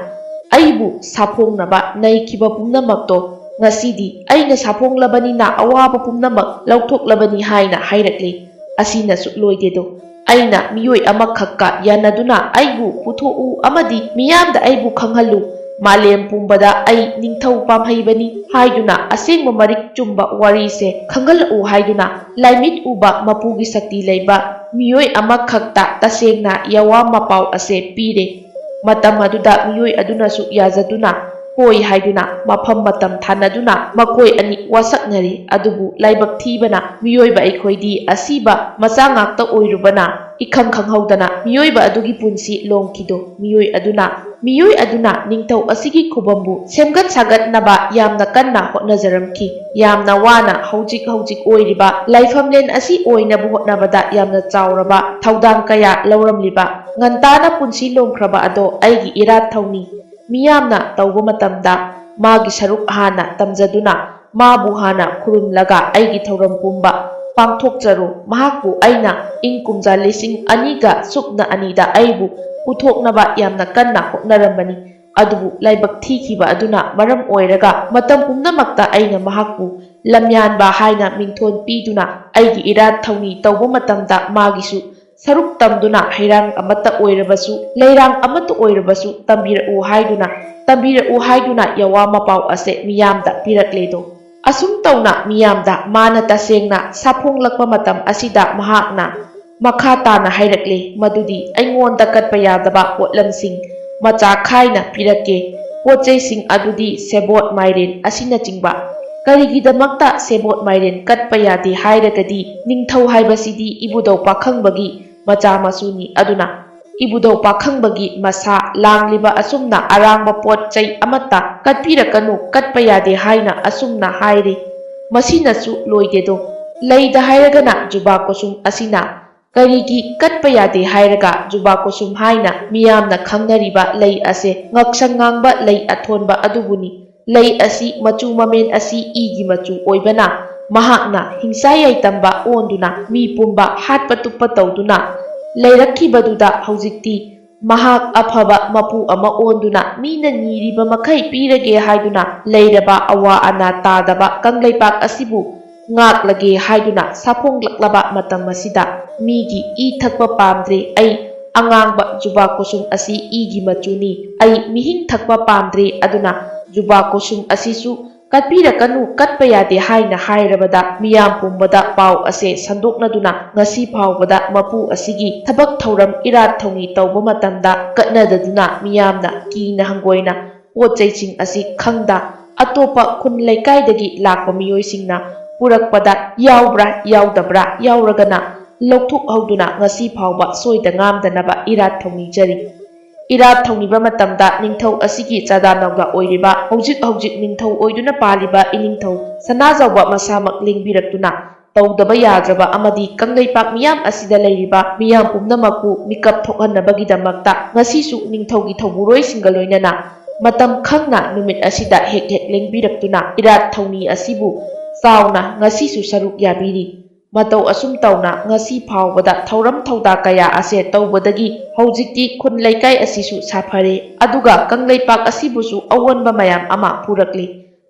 ꯑꯩꯕꯨ ꯁꯥꯐꯣꯡꯅꯕ ꯅꯩꯈꯤꯕ ꯄꯨꯝꯅꯃꯛꯇꯣ ꯉꯁꯤꯗꯤ ꯑꯩꯅ ꯁꯥꯐꯣꯡꯂꯕꯅꯤꯅ ꯑꯋꯥꯕ ꯄꯨꯝꯅꯃꯛ ꯂꯧꯊꯣꯛꯂꯕꯅꯤ ꯍꯥꯏꯅ ꯍꯥꯏꯔꯛꯂꯤ꯫ ꯑꯁꯤꯅꯁꯨ ꯂꯣꯏꯗꯦꯗꯣ, ꯑꯩꯅ ꯃꯤꯑꯣꯏ ꯑꯃꯈꯛꯀ ꯌꯥꯅꯗꯨꯅ ꯑꯩꯕꯨ ꯄꯨꯊꯣꯛꯎ ꯑꯃꯗꯤ ꯃꯤꯌꯥꯝꯗ ꯑꯩꯕꯨ ꯈꯪꯍꯜꯂꯨ꯫ ꯃꯥꯂꯦꯝ ꯄꯨꯝꯕꯗ ꯑꯩ ꯅꯤꯡꯊꯧ ꯄꯥꯝꯍꯩꯕꯅꯤ ꯍꯥꯏꯗꯨꯅ ꯑꯁꯦꯡꯕ ꯃꯔꯤꯛ ꯆꯨꯝꯕ ꯋꯥꯔꯤꯁꯦ ꯈꯪꯍꯜꯂꯛꯎ ꯍꯥꯏꯗꯨꯅ ꯂꯥꯏꯃꯤꯠ ꯎꯕ ꯃꯄꯨꯒꯤ ꯁꯛꯇꯤ ꯂꯩꯕ ꯃꯤꯑꯣꯏ ꯑꯃꯈꯛꯇ ꯇꯁꯦꯡꯅ ꯌꯋꯥ ꯃꯄꯥꯎ ꯑꯁꯦ ꯄꯤꯔꯦ꯫ ꯃꯇꯝ ꯑꯗꯨꯗ ꯃꯤꯑꯣꯏ ꯑꯗꯨꯅꯁꯨ ꯌꯥꯖꯗꯨꯅ ꯀꯣꯏ ꯍꯥꯏꯗꯨꯅ ꯃꯐꯝ ꯃꯇꯝ ꯊꯥꯅꯗꯨꯅ ꯃꯈꯣꯏ ꯑꯅꯤ ꯋꯥꯁꯛꯅꯔꯤ꯫ ꯑꯗꯨꯕꯨ ꯂꯥꯏꯕꯛ ꯊꯤꯕꯅ ꯃꯤꯑꯣꯏꯕ ꯑꯩꯈꯣꯏꯗꯤ ꯑꯁꯤꯕ ꯃꯆꯥ ꯉꯥꯛꯇ ꯑꯣꯏꯔꯨꯕꯅ ꯏꯈꯪ ꯈꯪꯍꯧꯗꯅ ꯃꯤꯑꯣꯏꯕ ꯑꯗꯨꯒꯤ ꯄꯨꯟꯁꯤ ꯂꯣꯡꯈꯤꯗꯣ꯫ ꯃꯤꯑꯣꯏ ꯑꯗꯨꯅ ꯃꯤꯑꯣꯏ ꯑꯗꯨꯅ ꯅꯤꯡꯊꯧ ꯑꯁꯤꯒꯤ ꯈꯨꯕꯝꯕꯨ ꯁꯦꯝꯒꯠ ꯁꯥꯒꯠꯅꯕ ꯌꯥꯝꯅ ꯀꯟꯅ ꯍꯣꯠꯅꯖꯔꯝꯈꯤ꯫ ꯌꯥꯝꯅ ꯋꯥꯅ ꯍꯧꯖꯤꯛ ꯍꯧꯖꯤꯛ ꯑꯣꯏꯔꯤꯕ ꯂꯥꯏꯐꯝꯂꯦꯟ ꯑꯁꯤ ꯑꯣꯏꯅꯕ ꯍꯣꯠꯅꯕꯗ ꯌꯥꯝꯅ ꯆꯥꯎꯔꯕ ꯊꯧꯗꯥꯡ ꯀꯌꯥ ꯂꯧꯔꯝꯂꯤꯕ ꯉꯟꯇꯥꯅ ꯄꯨꯟꯁꯤ ꯂꯣꯡꯈ꯭ꯔꯕ ꯑꯗꯣ ꯑꯩꯒꯤ ꯏꯔꯥꯠ ꯊꯧꯅꯤ꯫ ꯃꯤꯌꯥꯝꯅ ꯇꯧꯕ ꯃꯇꯝꯗ ꯃꯥꯒꯤ ꯁꯔꯨꯛ ꯍꯥꯟꯅ ꯇꯝꯖꯗꯨꯅ ꯃꯥꯕꯨ ꯍꯥꯟꯅ ꯈꯨꯔꯨꯝꯂꯒ ꯑꯩꯒꯤ ꯊꯧꯔꯝ ꯄꯨꯝꯕ ꯄꯥꯡꯊꯣꯛꯆꯔꯨ꯫ ꯃꯍꯥꯛꯄꯨ ꯑꯩꯅ ꯏꯪ ꯀꯨꯝꯖꯥ ꯂꯤꯁꯤꯡ ꯑꯅꯤꯒ ꯁꯨꯞꯅ ꯑꯅꯤꯗ ꯑꯩꯕꯨ ꯄꯨꯊꯣꯛꯅꯕ ꯌꯥꯝꯅ ꯀꯟꯅ ꯍꯣꯠꯅꯔꯝꯕꯅꯤ꯫ ꯑꯗꯨꯕꯨ ꯂꯥꯏꯕꯛ ꯊꯤꯈꯤꯕ ꯑꯗꯨꯅ ꯃꯔꯝ ꯑꯣꯏꯔꯒ ꯃꯇꯝ ꯄꯨꯝꯅꯃꯛꯇ ꯑꯩꯅ ꯃꯍꯥꯛꯄꯨ ꯂꯝꯌꯥꯟꯕ ꯍꯥꯏꯅ ꯃꯤꯡꯊꯣꯟ ꯄꯤꯗꯨꯅ ꯑꯩꯒꯤ ꯏꯔꯥꯠ ꯊꯧꯅꯤ ꯇꯧꯕ ꯃꯇꯝꯗ ꯃꯥꯒꯤꯁꯨ ꯁꯔꯨꯛ ꯇꯝꯗꯨꯅ ꯍꯩꯔꯥꯡ ꯑꯃꯠꯇ ꯑꯣꯏꯔꯕꯁꯨ, ꯂꯩꯔꯥꯡ ꯑꯃꯠꯇ ꯑꯣꯏꯔꯕꯁꯨ ꯇꯝꯕꯤꯔꯛꯎ ꯍꯥꯏꯗꯨꯅ, ꯇꯝꯕꯤꯔꯛꯎ ꯍꯥꯏꯗꯨꯅ ꯌꯋꯥ ꯃꯄꯥꯎ ꯑꯁꯦ ꯃꯤꯌꯥꯝꯗ ꯄꯤꯔꯛꯂꯦꯗꯣ꯫ ꯑꯁꯨꯝ ꯇꯧꯅ ꯃꯤꯌꯥꯝꯗ ꯃꯥꯅ ꯇꯁꯦꯡꯅ ꯁꯥꯐꯣꯡꯂꯛꯄ ꯃꯇꯝ ꯑꯁꯤꯗ ꯃꯍꯥꯛꯅ ꯃꯈꯥ ꯇꯥꯅ ꯍꯥꯏꯔꯛꯂꯦ ꯃꯗꯨꯗꯤ ꯑꯩꯉꯣꯟꯗ ꯀꯠꯄ ꯌꯥꯗꯕ ꯄꯣꯠꯂꯝꯁꯤꯡ ꯃꯆꯥ ꯈꯥꯏꯅ ꯄꯤꯔꯛꯀꯦ꯫ ꯄꯣꯠ ꯆꯩꯁꯤꯡ ꯑꯗꯨꯗꯤ ꯁꯦꯕꯣꯠ, ꯃꯥꯏꯔꯦꯟ ꯑꯁꯤꯅꯆꯤꯡꯕ꯫ ꯀꯔꯤꯒꯤꯗꯃꯛꯇ ꯁꯦꯕꯣꯠ, ꯃꯥꯏꯔꯦꯟ ꯀꯠꯄ ꯌꯥꯗꯦ ꯍꯥꯏꯔꯒꯗꯤ ꯅꯤꯡꯊꯧ ꯍꯥꯏꯕꯁꯤꯗꯤ ꯏꯕꯨꯙꯧ ꯄꯥꯈꯪꯕꯒꯤ ꯃꯆꯥ ꯃꯁꯨꯅꯤ꯫ ꯑꯗꯨꯅ ꯏꯕꯨꯙꯧ ꯄꯥꯈꯪꯕꯒꯤ ꯃꯁꯥ ꯂꯥꯡꯂꯤꯕ ꯑꯁꯨꯝꯅ ꯑꯔꯥꯡꯕ ꯄꯣꯠ ꯆꯩ ꯑꯃꯠꯇ ꯀꯠꯄꯤꯔꯛꯀꯅꯨ, ꯀꯠꯄ ꯌꯥꯗꯦ ꯍꯥꯏꯅ ꯑꯁꯨꯝꯅ ꯍꯥꯏꯔꯤ꯫ ꯃꯁꯤꯅꯁꯨ ꯂꯣꯏꯗꯦꯗꯣ꯫ ꯂꯩꯗ ꯍꯥꯏꯔꯒꯅ ꯖꯨꯕꯥ ꯀꯨꯁꯨꯝ ꯑꯁꯤꯅ ꯀꯔꯤꯒꯤ ꯀꯠꯄ ꯌꯥꯗꯦ ꯍꯥꯏꯔꯒ ꯖꯨꯕꯥ ꯀꯨꯁꯨꯝ ꯍꯥꯏꯅ ꯃꯤꯌꯥꯝꯅ ꯈꯪꯅꯔꯤꯕ ꯂꯩ ꯑꯁꯦ ꯉꯛꯁꯪ ꯉꯥꯡꯕ ꯂꯩ ꯑꯊꯣꯟꯕ ꯑꯗꯨꯕꯨꯅꯤ꯫ ꯂꯩ ꯑꯁꯤ ꯃꯆꯨ ꯃꯃꯦꯟ ꯑꯁꯤ ꯏꯒꯤ ꯃꯆꯨ ꯑꯣꯏꯕꯅ ꯃꯍꯥꯛꯅ ꯍꯤꯡꯁꯥ ꯌꯥꯏꯇꯝꯕ ꯑꯣꯟꯗꯨꯅ ꯃꯤ ꯄꯨꯝꯕ ꯍꯥꯠꯄ ꯇꯨꯞꯄ ꯇꯧꯗꯨꯅ ꯂꯩꯔꯛꯈꯤꯕꯗꯨꯗ ꯍꯧꯖꯤꯛꯇꯤ ꯃꯍꯥꯛ ꯑꯐꯕ ꯃꯄꯨ ꯑꯃ ꯑꯣꯟꯗꯨꯅ ꯃꯤꯅ ꯅꯤꯔꯤꯕ ꯃꯈꯩ ꯄꯤꯔꯒꯦ ꯍꯥꯏꯗꯨꯅ ꯂꯩꯔꯕ ꯑꯋꯥ ꯑꯅꯥ ꯇꯥꯗꯕ ꯀꯪꯂꯩꯄꯥꯛ ꯑꯁꯤꯕꯨ ꯉꯥꯛꯂꯒꯦ ꯍꯥꯏꯗꯨꯅ ꯁꯥꯐꯣꯡꯂꯛꯂꯕ ꯃꯇꯝ ꯑꯁꯤꯗ ꯃꯤꯒꯤ ꯏ ꯊꯛꯄ ꯄꯥꯝꯗ꯭ꯔꯦ, ꯑꯩ ꯑꯉꯥꯡꯕ ꯖꯨꯕꯥ ꯀꯨꯁꯨꯝ ꯑꯁꯤ ꯏꯒꯤ ꯃꯆꯨꯅꯤ, ꯑꯩ ꯃꯤꯍꯤꯡ ꯊꯛꯄ ꯄꯥꯝꯗ꯭ꯔꯦ, ꯑꯗꯨꯅ ꯖꯨꯕꯥ ꯀꯨꯁꯨꯝ ꯑꯁꯤꯁꯨ ꯀꯠꯄꯤꯔꯛꯀꯅꯨ, ꯀꯠꯄ ꯌꯥꯗꯦ ꯍꯥꯏꯅ ꯍꯥꯏꯔꯕꯗ ꯃꯤꯌꯥꯝ ꯄꯨꯝꯕꯗ ꯄꯥꯎ ꯑꯁꯦ ꯁꯟꯗꯣꯛꯅꯗꯨꯅ ꯉꯁꯤ ꯐꯥꯎꯕꯗ ꯃꯄꯨ ꯑꯁꯤꯒꯤ ꯊꯕꯛ ꯊꯧꯔꯝ ꯏꯔꯥꯠ ꯊꯧꯅꯤ ꯇꯧꯕ ꯃꯇꯝꯗ ꯀꯠꯅꯗꯗꯨꯅ ꯃꯤꯌꯥꯝꯅ ꯀꯤꯅ ꯍꯪꯒꯣꯏꯅ ꯄꯣꯠ ꯆꯩꯁꯤꯡ ꯑꯁꯤ ꯈꯪꯗ ꯑꯇꯣꯞꯄ ꯈꯨꯟ ꯂꯩꯀꯥꯏꯗꯒꯤ ꯂꯥꯛꯄ ꯃꯤꯑꯣꯏꯁꯤꯡꯅ ꯄꯨꯔꯛꯄꯗ ꯌꯥꯎꯕ꯭ꯔꯥ ꯌꯥꯎꯗꯕ꯭ꯔꯥ ꯌꯥꯎꯔꯒꯅ ꯂꯧꯊꯣꯛꯍꯧꯗꯨꯅ ꯉꯁꯤ ꯐꯥꯎꯕ ꯁꯣꯏꯗ ꯉꯥꯝꯗꯅꯕ ꯏꯔꯥꯠ ꯊꯧꯅꯤꯖꯔꯤ꯫ ꯏꯔꯥꯠ ꯊꯧꯅꯤꯕ ꯃꯇꯝꯗ ꯅꯤꯡꯊꯧ ꯑꯁꯤꯒꯤ ꯆꯥꯗꯥꯅꯧꯒ ꯑꯣꯏꯔꯤꯕ, ꯍꯧꯖꯤꯛ ꯍꯧꯖꯤꯛ ꯅꯤꯡꯊꯧ ꯑꯣꯏꯗꯨꯅ ꯄꯥꯜꯂꯤꯕ ꯏꯅꯤꯡꯊꯧ ꯁꯅꯥꯖꯥꯎꯕ ꯃꯁꯥꯃꯛ ꯂꯦꯡꯕꯤꯔꯛꯇꯨꯅ ꯇꯧꯗꯕ ꯌꯥꯗ꯭ꯔꯕ ꯑꯃꯗꯤ ꯀꯪꯂꯩꯄꯥꯛ ꯃꯤꯌꯥꯝ ꯑꯁꯤꯗ ꯂꯩꯔꯤꯕ ꯃꯤꯌꯥꯝ ꯄꯨꯝꯅꯃꯛꯄꯨ ꯃꯤꯀꯞ ꯊꯣꯛꯍꯟꯅꯕꯒꯤꯗꯃꯛꯇ ꯉꯁꯤꯁꯨ ꯅꯤꯡꯊꯧꯒꯤ ꯊꯧꯕꯨꯔꯣꯏꯁꯤꯡꯒ ꯂꯣꯏꯅꯅ ꯃꯇꯝ ꯈꯪꯅ ꯅꯨꯃꯤꯠ ꯑꯁꯤꯗ ꯍꯦꯛ ꯍꯦꯛ ꯂꯦꯡꯕꯤꯔꯛꯇꯨꯅ ꯏꯔꯥꯠ ꯊꯧꯅꯤ ꯑꯁꯤꯕꯨ ꯆꯥꯎꯅ ꯉꯁꯤꯁꯨ ꯁꯔꯨꯛ ꯌꯥꯕꯤꯔꯤ꯫ ꯃꯇꯧ ꯑꯁꯨꯝ ꯇꯧꯅ ꯉꯁꯤ ꯐꯥꯎꯕꯗ ꯊꯧꯔꯝ ꯊꯧꯗꯥ ꯀꯌꯥ ꯑꯁꯦ ꯇꯧꯕꯗꯒꯤ ꯍꯧꯖꯤꯛꯇꯤ ꯈꯨꯟ ꯂꯩꯀꯥꯏ ꯑꯁꯤꯁꯨ ꯁꯥꯐꯔꯦ, ꯑꯗꯨꯒ ꯀꯪꯂꯩꯄꯥꯛ ꯑꯁꯤꯕꯨꯁꯨ ꯑꯑꯣꯟꯕ ꯃꯌꯥꯝ ꯑꯃ ꯄꯨꯔꯛꯂꯤ꯫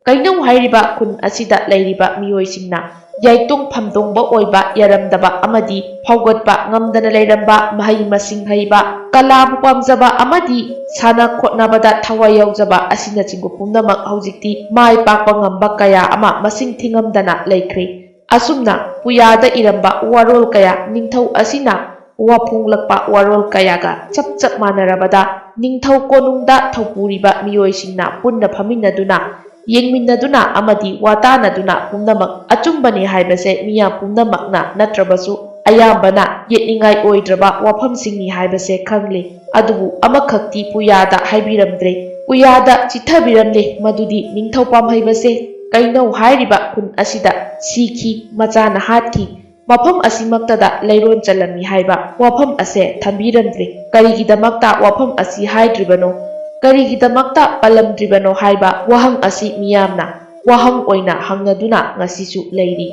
ꯀꯩꯅꯧ ꯍꯥꯏꯔꯤꯕ ꯈꯨꯟ ꯑꯁꯤꯗ ꯂꯩꯔꯤꯕ ꯃꯤꯑꯣꯏꯁꯤꯡꯅ ꯌꯥꯏꯇꯣꯡ ꯐꯝꯗꯣꯡꯕ ꯑꯣꯏꯕ, ꯌꯥꯔꯝꯗꯕ ꯑꯃꯗꯤ ꯐꯥꯎꯒꯠꯄ ꯉꯝꯗꯅ ꯂꯩꯔꯝꯕ, ꯃꯍꯩ ꯃꯁꯤꯡ ꯍꯩꯕ, ꯀꯂꯥꯕꯨ ꯄꯥꯝꯖꯕ ꯑꯃꯗꯤ ꯁꯥꯟꯅ ꯈꯣꯠꯅꯕꯗ ꯊꯋꯥꯏ ꯌꯥꯎꯖꯕ ꯑꯁꯤꯅꯆꯤꯡꯕ ꯄꯨꯝꯅꯃꯛ ꯍꯧꯖꯤꯛꯇꯤ ꯃꯥꯏ ꯄꯥꯛꯄ ꯉꯝꯕ ꯀꯌꯥ ꯑꯃ ꯃꯁꯤꯡ ꯊꯤꯉꯝꯗꯅ ꯂꯩꯈ꯭ꯔꯦ꯫ ꯑꯁꯨꯝꯅ ꯄꯨꯌꯥꯗ ꯏꯔꯝꯕ ꯋꯥꯔꯣꯜ ꯀꯌꯥ ꯅꯤꯡꯊꯧ ꯑꯁꯤꯅ ꯋꯥ ꯐꯣꯡꯂꯛꯄ ꯋꯥꯔꯣꯜ ꯀꯌꯥꯒ ꯆꯞ ꯆꯞ ꯃꯥꯟꯅꯔꯕꯗ ꯅꯤꯡꯊꯧ ꯀꯣꯅꯨꯡꯗ ꯊꯧꯄꯨꯔꯤꯕ ꯃꯤꯑꯣꯏꯁꯤꯡꯅ ꯄꯨꯟꯅ ꯐꯝꯃꯤꯟꯅꯗꯨꯅ, ꯌꯦꯡꯃꯤꯟꯅꯗꯨꯅ ꯑꯃꯗꯤ ꯋꯥꯇꯥꯅꯗꯨꯅ ꯄꯨꯝꯅꯃꯛ ꯑꯆꯨꯝꯕꯅꯤ ꯍꯥꯏꯕꯁꯦ ꯃꯤꯌꯥꯝ ꯄꯨꯝꯅꯃꯛꯅ ꯅꯠꯇ꯭ꯔꯕꯁꯨ ꯑꯌꯥꯝꯕꯅ ꯌꯦꯠꯅꯤꯡꯉꯥꯏ ꯑꯣꯏꯗ꯭ꯔꯕ ꯋꯥꯐꯝꯁꯤꯡꯅꯤ ꯍꯥꯏꯕꯁꯦ ꯈꯪꯂꯦ꯫ ꯑꯗꯨꯕꯨ ꯑꯃꯈꯛꯇꯤ ꯄꯨꯌꯥꯗ ꯍꯥꯏꯕꯤꯔꯝꯗ꯭ꯔꯦ꯫ ꯄꯨꯌꯥꯗ ꯆꯤꯠꯊꯕꯤꯔꯝꯂꯦ꯫ ꯃꯗꯨꯗꯤ ꯅꯤꯡꯊꯧ ꯄꯥꯝꯍꯩꯕꯁꯦ ꯀꯩꯅꯧ ꯍꯥꯏꯔꯤꯕ ꯈꯨꯟ ꯑꯁꯤꯗ ꯁꯤꯈꯤ, ꯃꯆꯥꯅ ꯍꯥꯠꯈꯤ, ꯃꯐꯝ ꯑꯁꯤꯃꯛꯇꯗ ꯂꯩꯔꯣꯟ ꯆꯜꯂꯝꯃꯤ ꯍꯥꯏꯕ ꯋꯥꯐꯝ ꯑꯁꯦ ꯊꯝꯕꯤꯔꯝꯗ꯭ꯔꯦ꯫ ꯀꯔꯤꯒꯤꯗꯃꯛꯇ ꯋꯥꯐꯝ ꯑꯁꯤ ꯍꯥꯏꯗ꯭ꯔꯤꯕꯅꯣ, ꯀꯔꯤꯒꯤꯗꯃꯛꯇ ꯄꯜꯂꯝꯗ꯭ꯔꯤꯕꯅꯣ ꯍꯥꯏꯕ ꯋꯥꯍꯪ ꯑꯁꯤ ꯃꯤꯌꯥꯝꯅ ꯋꯥꯍꯪ ꯑꯣꯏꯅ ꯍꯪꯅꯗꯨꯅ ꯉꯁꯤꯁꯨ ꯂꯩꯔꯤ꯫